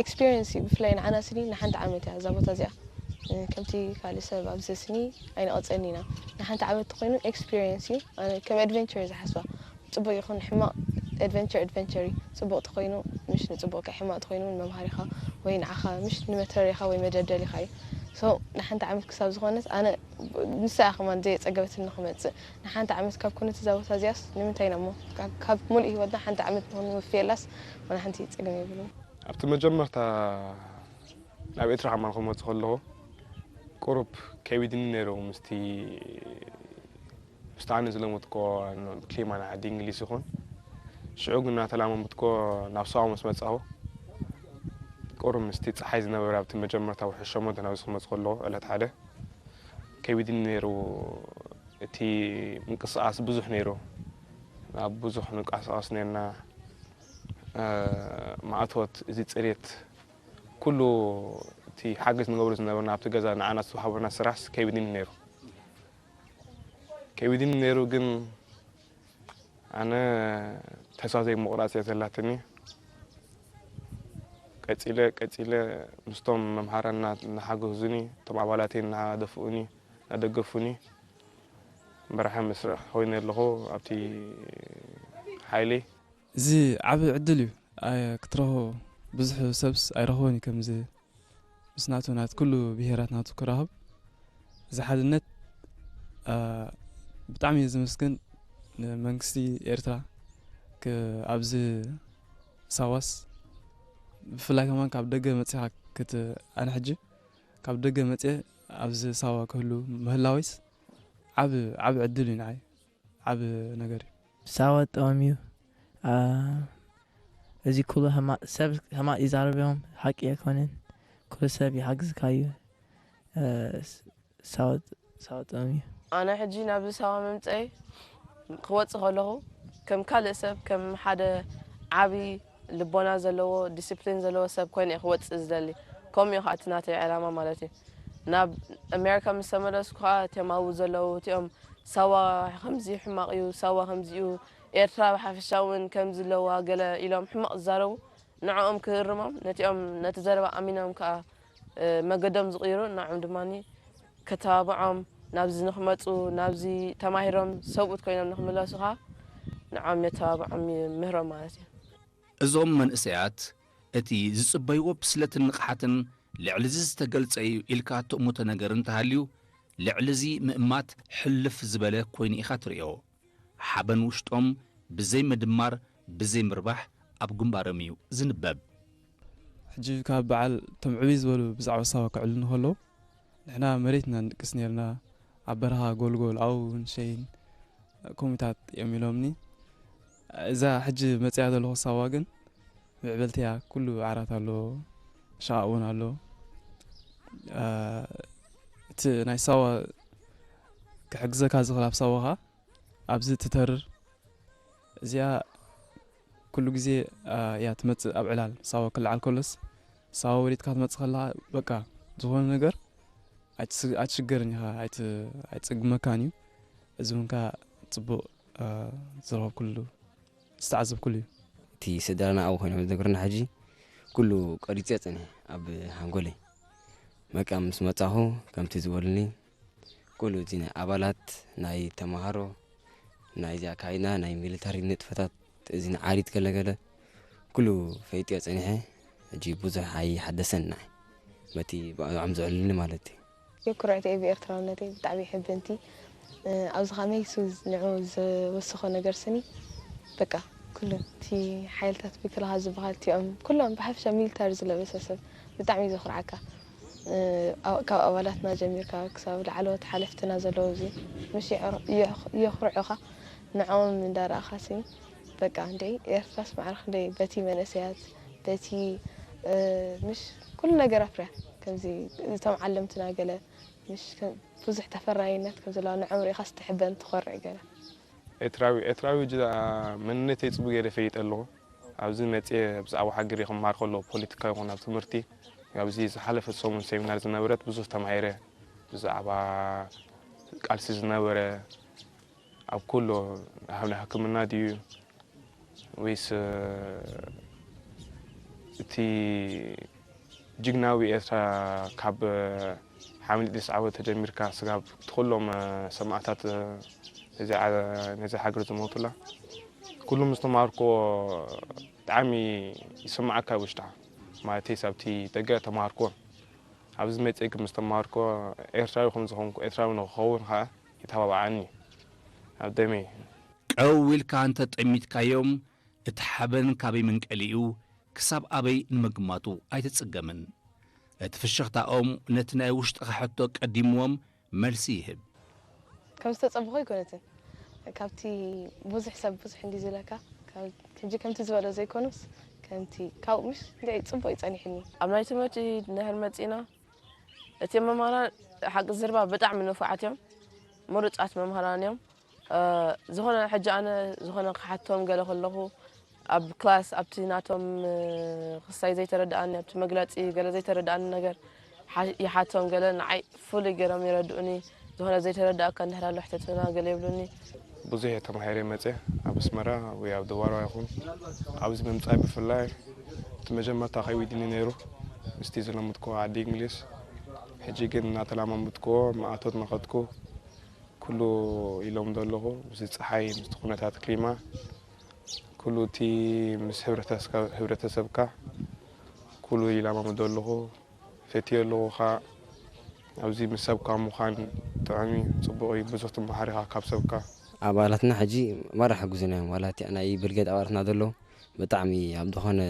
ኤክስፒሪየንስ እዩ። ብፍላይ ንዓና ስኒ ንሓንቲ ዓመት እያ እዛ ቦታ እዚኣ፣ እ፣ ከምቲ ካልእ ሰብ ኣብዚ ስኒ ኣይንቐጽን ኢና። ንሓንቲ ዓመት ተኾይኑ ኤክስፒሪየንስ እዩ። ኣነ ከም ኣድቨንቸር እየ ዝሓስባ። ጽቡቕ ይኹን ሕማቕ፣ ኣድቨንቸር ኣድቨንቸር እዩ። ጽቡቕ ተኾይኑ ምሽ ንጽቡቕካ፣ ሕማቕ ተኾይኑ ንመምሃሪኻ ወይ ንዓኻ ምሽ ንመትረሪኻ ወይ መደልደሊኻ እዩ። ሶ ንሓንቲ ዓመት ክሳብ ዝኾነት ኣነ ንሳ እያ ከማን ዘየጸገበትኒ ክመጽእ። ንሓንቲ ዓመት ካብ ኮነት እዛ ቦታ እዚኣስ ንምንታይ ኢና እሞ ካብ፣ ካብ ሙሉእ ህይወትና ሓንቲ ዓመት ንኹን ንምፍየላስ ዋላ ሓንቲ ጸገም የብሉን። ኣብቲ መጀመርታ ናብ ኤርትራ ከማን ክመጽእ ከለኹ ቁሩብ ከቢድኒ ነይሩ ምስቲ ምስቲ ኣነ ዝለመድክዎ ክሊማ ናይ ዓዲ እንግሊዝ ይኹን። ሽዑ ግን እናተላማመድክዎ ናብ ሳዋ ምስ መጻኹ ቁሩብ ምስቲ ጸሓይ ዝነበረ ኣብቲ መጀመርታ ወርሒ ሸሞንተ ናብዚ ክመጽእ ከለኹ ዕለት ሓደ ከቢድኒ ነይሩ። እቲ ምንቅስቓስ ብዙሕ ነይሩ። ኣብ ብዙሕ ንንቀሳቐስ ነርና። እ፣ ማእቶት፣ እዚ ጽሬት፣ ኩሉ እቲ ሓገዝ ንገብሮ ዝነበርና ኣብቲ ገዛ ንዓና ዝተዋህበና ስራሕስ ከቢድኒ ነይሩ። ከቢድኒ ነይሩ፣ ግን ኣነ ተስፋ ዘይምቑራጽ እያ ዘላትኒ። ቀጺለ፣ ቀጺለ ምስቶም መምሃራን እና-፣ እናሓገዙኒ፣ እቶም ኣባላተይ እናደፍኡኒ፣ እናደገፉኒ፣ መራሒ መስርዕ ኮይነ ኣለኹ ኣብቲ ሓይሊ። እዚ ዓቢ ዕድል እዩ። ኣየ-፣ ክትረኽቦ ብዙሕ ሰብስ ኣይረኽቦን እዩ ከምዚ ምስ ናቱ ናት ኩሉ ብሄራት ናቱ ክራኸብ። እዚ ሓድነት፣ ኣ፣ ብጣዕሚ እየ ዘመስግን ንመንግስቲ ኤርትራ ክ-፣ ኣብዚ ሳዋስ ብፍላይ ከማን ካብ ደገ መጺኻ ክት-፣ ኣነ ሕጂ ካብ ደገ መጽየ ኣብዚ ሳዋ ክህሉ ምህላወይስ ዓቢ፣ ዓቢ ዕድል እዩ ንዓይ። ዓቢ ነገር እዩ። ሳዋ ጥዑም እዩ። ኣ፣ እዚ ኩሉ ህማ-፣ ሰብ ህማቕ ይዛረብ እዮም፣ ሓቂ ኣይኮነን። ኩሉ ሰብ ይሓግዝካ እዩ። እ፣ ስ-፣ ሳዋ ጥ-፣ ሳዋ ጥዑም እዩ። ኣነ ሕጂ ናብዚ ሳዋ ምምጸይ ክወጽእ ከለኹ ከም ካልእ ሰብ፣ ከም ሓደ ዓቢ ልቦና ዘለዎ፣ ዲስፕሊን ዘለዎ ሰብ ኮይነ እየ ክወጽእ ዝደሊ። ከምኡ እዩ ኸኣ እቲ ናተይ ዕላማ ማለት እዩ። ናብ ኣሜሪካ ምስ ተመለስኩ ኸኣ እቲኦም ኣብኡ ዘለዉ፣ እቲኦም ሳዋ ከምዚ ሕማቕ እዩ፣ ሳዋ ከምዚ እዩ፣ ኤርትራ ብሓፈሻ እውን ከምዚ ኣለዋ ገለ ኢሎም ሕማቕ ዝዛረቡ፣ ንዕኦም ክእርሞም፣ ነቲኦም ነቲ ዘረባ ኣሚኖም ከኣ፣ እ፣ መገዶም ዝቕይሩ፣ ንዕኦም ድማኒ ከተባብዖም፣ ናብዚ ንኽመጹ፣ ናብዚ ተማሂሮም ሰብኡት ኮይኖም ንኽምለሱ ኸኣ ንዕኦም የተባብዖም ይምህሮም ማለት እዩ። እዞም መንእሰያት እቲ ዝጽበይዎ ብስለትን ንቕሓትን ልዕሊ እዚ ዝተገልጸ እዩ ኢልካ ትእምቶ ነገር እንተሃልዩ፣ ልዕሊ እዚ ምእማት ሕልፍ ዝበለ ኮይኑ ኢኻ ትርእዮ። ሓበን ውሽጦም ብዘይ ምድማር፣ ብዘይ ምርባሕ ኣብ ግንባሮም እዩ ዝንበብ። ሕጂ ካብ በዓል እቶም ዕብይ ዝበሉ ብዛዕባ ሳዋ ክዕልሉ እንከለዉ፣ ንሕና መሬት ኢና ንድቅስ ነይርና፣ ኣብ በረኻ ጎልጎል፣ ኣብኡ እውን ሸይን ከምኡታት እዮም ኢሎምኒ። እዛ ሕጂ መጺኣ ዘለኹ ሳዋ ግን ምዕብልቲ እያ። ኩሉ ዓራት ኣሎ፣ ሸቓቕ እውን ኣሎ። ኣ፣ እቲ ናይ ሳዋ ክሕግዘካ ዝኽእል ኣብ ሳዋ ኸኣ ኣብዚ ትተርር እዚኣ ኩሉ ግዜ፣ ኣ፣ እያ ትመጽእ ኣብ ዕላል። ሳዋ ክለዓል ከሎስ፣ ሳዋ ወሊድካ ትመጽእ ከለኻ፣ በቃ፣ ዝኾነ ነገር ኣይትስ-፣ ኣይትሽገርን ኢኻ፣ ኣይት-፣ ኣይትጽግመካን እዩ። እዚ እውን ከኣ ጽቡቕ፣ እ፣ ዝረኸብኩሉ፣ ዝተዓዘብኩሉ እዩ። እቲ ስድራና ኣብኡ ኮይኖም ዝነግሩና ሕጂ ኩሉ ቀሪጸዮ ጸኒሐ ኣብ ሃንጎለይ። በቃ ምስ መጻኹ ከምቲ ዝበሉኒ ኩሉ እቲ ናይ ኣባላት ናይ ተማሃሮ ናይዚ ኣካይዳ ናይ ሚሊታሪ ንጥፈታት እዚ ንዓሪት ገለገለ ኩሉ ፈይጥዮ ጸኒሐ። ሕጂ ብዙሕ ኣይሓደሰን ንዓይ በቲ ብዕኦም ዘዕልኒ ማለት እዩ። የኩርዕቲ እየ ብኤርትራውነተይ ብጣዕሚ ሕብንቲ። እ፣ ኣብዚ ኸመይ ሱ ንዑ ዝወሰኾ ነገር ስኒ በቃ ኩሉ እቲ ሓይልታት ምክልኻል ዝበሃል እቲኦም ኩሎም ብሓፈሻ ሚሊታሪ ዝለበሰ ሰብ ብጣዕሚ እዩ ዘኹርዓካ። እ፣ ኣብ-፣ ካብ ኣባላትና ጀሚርካ ክሳብ ላዕለዎት ሓለፍትና ዘለዉ እዚ ምሽ የዕር-፣ የኽ-፣ የኹርዑኻ። ንዕኦም እንዳረኣኻ ስኒ በቃ እንደ ኤርትራስ ማዕረ ክንደይ በቲ መንእሰያት በቲ፣ እ፣ ምሽ ኩሉ ነገር ኣፍርያ። ከምዚ እቶም ዓለምትና ገለ ምሽ ከ-፣ ብዙሕ ተፈራይነት ከም ዘለዋ ንዕኦም ርኢኻስ ትሕበን ትኾርዕ ገለ። ኤርትራዊ፣ ኤርትራዊ ጅ-፣ መንነተይ ጽቡቅ ገይረ እፈልጥ ኣለኹ። ኣብዚ መጽየ ብዛዕባ ሃገር ክመሃር ከሎ ፖለቲካ ይኹን ኣብ ትምህርቲ፣ ኣብዚ ዝሓለፈት ሰሙን ሴሚናር ዝነበረት ብዙሕ ተማሂረ። ብዛዕባ ቃልሲ ዝነበረ ኣብ ኩሉ፣ ኣብ ናይ ሕክምና ድዩ ወይስ፣ እ፣ እቲ ጅግናዊ ኤርትራ ካብ ሓምለ ዕስራን ዓወት ተጀሚርካ ስጋብ እቲ ኩሎም ሰማእታት ነዚ ዓ-፣ ነዚ ሃገር ዝሞቱላ ኩሉ ምስ ተማሃርክዎ ብጣዕሚ ይስምዓካ ውሽጥኻ። ማለተይ ሳብቲ ደገ ተማሃርክዎ ኣብዚ መጽኤ ግን ምስ ተማሃርክዎ ኤርትራዊ ከም ዝኾንኩ ኤርትራዊ ንክኸውን ኸኣ ይተባብዓኒ ኣብ ደመይ። ቀው ኢልካ እንተ ጠሚትካዮም እቲ ሓበን ካበይ መንቀሊኡ ክሳብ ኣበይ ንምግማቱ ኣይትጽገምን። እቲ ፍሽኽታኦም ነቲ ናይ ውሽጥኻ ሕቶ ቀዲምዎም መልሲ ይህብ። ከም ዝተጸበኹ ኣይኮነትን። ካብቲ ብዙሕ ሰብ ብዙሕ እንዲ ዝለካ፣ ካብ-፣ ሕጂ ከምቲ ዝበሎ ዘይኮኑስ፣ ከምቲ ካብኡ ምሽ እንድዒ ጽቡቕ እዩ ጸኒሕኒ። ኣብ ናይ ትምህርቲ እንድሕር መጺና፣ እቲ መምህራን ሓቂ ዝርባ ብጣዕሚ ንፉዓት እዮም። ምሩጻት መምህራን እዮም። እ፣ ዝኾነ ሕጂ ኣነ ዝኾነ ክሓቶም ገለ ከለኹ፣ ኣብ ክላስ ኣብቲ ናቶም፣ እ፣ ክሳይ ዘይተረድኣኒ፣ ኣብቲ መግለጺ ገለ ዘይተረድኣኒ ነገር ሓ-፣ ይሓቶም ገለ ንዓይ ፍሉይ ገይሮም ይረድኡኒ። ዝኾነ ዘይተረድኣካ እንድሕር ኣሎ ሕተትና ገለ ይብሉኒ። ብዙሕ እየ ተማሂረ መፅየ ኣብ ኣስመራ ወይ ኣብ ደዋርዋ ይኹን ኣብዚ ምምፃእ ብፍላይ እቲ መጀመርታ ከይዊድኒ ነይሩ ምስቲ ዝለምድክዎ ዓዲ እንግሊዝ። ሕጂ ግን እናተላማምድክዎ ማእቶት እናኸድኩ ኩሉ ይለምዶ ኣለኹ። ምስቲ ፀሓይ ምስቲ ኩነታት ክሊማ ኩሉ እቲ ምስ ሕብረተሰብ-፣ ሕብረተሰብካ ኩሉ ይለማምዶ ኣለኹ። ፈትዮ ኣለኹ ኸዓ ኣብዚ ምስ ሰብካ ምዃን ጥዑም እዩ፣ ጽቡቕ እዩ፣ ብዙሕ ትመሃር ኢኻ ካብ ሰብካ። ኣባላትና ሕጂ ማራ ሓጉዝና እዮም። ዋላ እቲ ናይ ብርጌድ ኣባላትና ዘለዉ ብጣዕሚ ኣብ ዝኾነ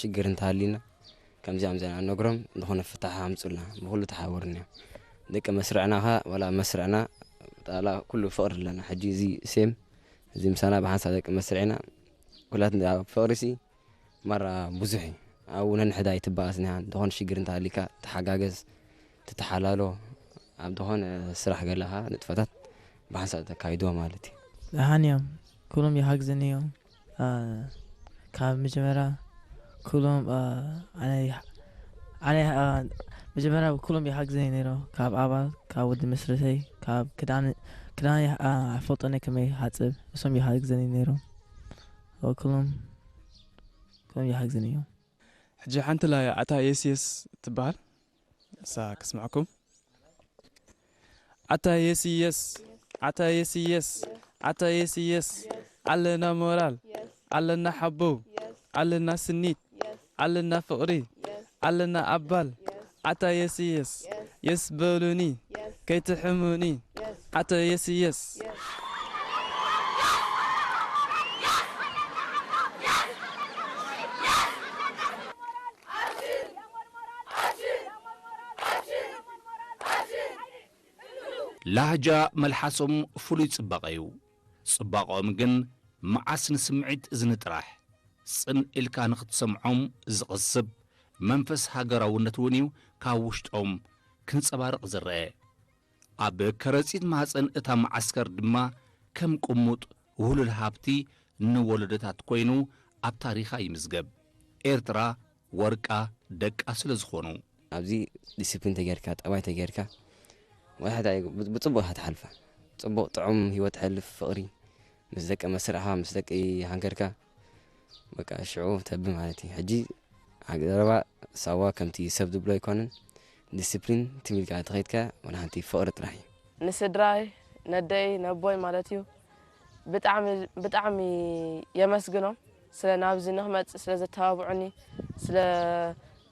ሽግር እንተሃልዩና ከምዚኣም ዘና ነግሮም ዝኾነ ፍታሕ ኣምጹልና ብኹሉ ተሓባበሩና እዮም። ደቂ መስርዕና ኸዓ ዋላ መስርዕና ጣላ ኩሉ ፍቕሪ ኣለና። ሕጂ እዚ ሴም እዚ ምሳና ብሓንሳብ ደቂ መስርዕና ኩላት ፍቕሪ ሲ ማራ ብዙሕ እዩ። ኣብኡ ነንሕዳ ኣይትበኣስን ኢኻ። ዝኾነ ሽግር እንተሃልዩካ ትሓጋገዝ፣ ትተሓላሎ። ኣብ ዝኾነ ስራሕ ገለኻ ንጥፈታት ብሓንሳብ ተካይድዎ ማለት እዩ። ደሓን እዮም። ኩሎም ይሓግዝኒ እዮም። አ፣ ካብ መጀመርያ ኩሎም፣ አ፣ ኣነ ይሓ-፣ ኣነ ይሓ-፣ አ፣ መጀመርያ ኩሎም ይሓግዝኒ ነይሮም። ካብ ኣባል፣ ካብ ወዲ መስርተይ፣ ካብ ክዳን፣ ክዳን ይሓ-፣ አ፣ ኣይፈልጦን እየ ከመይ ይሓጽብ። እሶም ይሓግዝኒ ነይሮም። ኩሎም ከም ይሓግዝን እዮም። ሕጂ ሓንቲ ላይ ኣታ የስ የስ ትበሃል። እሳ ክስምዐኩም። ኣታ የስ የስ፣ ኣታ የስ የስ፣ ኣታ የስ የስ፣ ኣለና ሞራል፣ ኣለና ሓቦ፣ ኣለና ስኒት፣ ኣለና ፍቕሪ፣ ኣለና ኣባል። ኣታ የስ የስ፣ የስ በሉኒ፣ ከይትሕሙኒ። ኣታ የስ የስ። ላህጃ መልሓሶም ፍሉይ ጽባቐ እዩ። ጽባቐኦም ግን መዓስ ንስምዒት እዝኒ ጥራሕ ጽን ኢልካ ንኽትሰምዖም ዝቕስብ መንፈስ ሃገራውነት እውን እዩ ካብ ውሽጦም ክንጸባረቕ ዝረአ። ኣብ ከረጺት ማህጸን እታ መዓስከር ድማ ከም ቅሙጥ ውህሉል ሃብቲ ንወለዶታት ኮይኑ ኣብ ታሪኻ ይምዝገብ። ኤርትራ ወርቃ ደቃ ስለ ዝኾኑ። ኣብዚ ዲስፕሊን ተጌርካ፣ ጠባይ ተጌርካ፣ ወላ ሓንቲ ኣይ-፣ ብ-፣ ብጽቡቕ ኢኻ ትሓልፋ። ጽቡቕ ጥዑም ህይወት ተሕልፍ፣ ፍቕሪ ምስ ደቂ መስርዕኻ፣ ምስ ደቂ ሃገርካ፣ በቃ ሽዑ ተቢ ማለት እዩ። ሕጂ ሃገ-፣ ዘረባ ሳዋ ከምቲ ሰብ ዝብሎ ኣይኮነን። ዲስፕሊን ትም ኢልካ ተኸይድካ ወላ ሓንቲ ፍቕሪ ጥራሕ እዩ። ንስድራይ፣ ነደይ፣ ነቦይ ማለት እዩ። ብጣዕሚ፣ ብጣዕሚ የመስግኖም ስለ ናብዚ ንኽመጽእ ስለ ዘተባብዑኒ፣ ስለ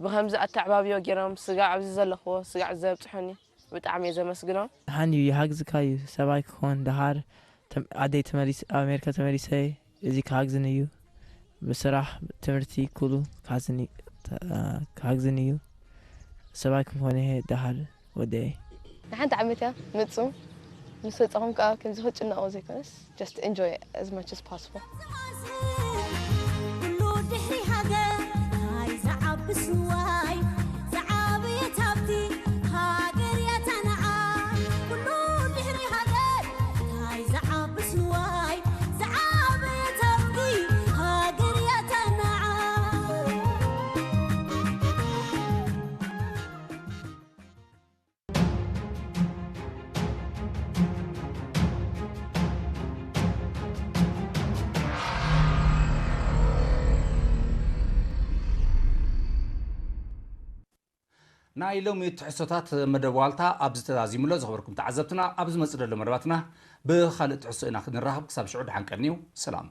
ብኸምዚ ኣተዓባብዮ ገይሮም ስጋዕ ኣብዚ ዘለኽዎ ስጋዕ ዘብጽሑኒ ብጣዕሚ እየ ዘመስግኖም። ደሓን እዩ፣ ይሃግዝካ እዩ። ሰብኣይ ክኾን ደሃር ተም-፣ ዓደይ ተመሊስ-፣ ኣብ ኣሜሪካ ተመሊሰ እዚ ክሃግዝን እዩ። ብስራሕ፣ ትምህርቲ፣ ኩሉ ክሃዝኒ-፣ ተ-፣ ክሃግዝን እዩ። ሰብኣይ ክኾን እየ ደሃር ወደይ። ንሓንቲ ዓመት እያ መጹ። ምስ ወጻኹም ከኣ ከምዚ ክትጭነቑ ዘይኮነስ፣ just enjoy as much as possible። ኩሉ ድሕሪ ሃገር ናይ ዝዓቢ ስዋይ፣ ዝዓበየት ሃብቲ ሃገር እያ ታንዓ። ኩሉ ድሕሪ ሃገር ናይ ዝዓቢ ስዋይ፣ ዝዓበየት ሃብቲ ሃገር እያ ታንዓ። ናይ ሎሚ ትሕዝቶታት መደብ ዋልታ ኣብዚ ተዛዚሙ ኣሎ። ዝኸበርኩም ተዓዘብትና፣ ኣብ ዝመጽእ ዘሎ መደባትና ብኻልእ ትሕዝቶ ኢና ክንራኸብ። ክሳብ ሽዑ ደሓን ቀንዩ። ሰላም።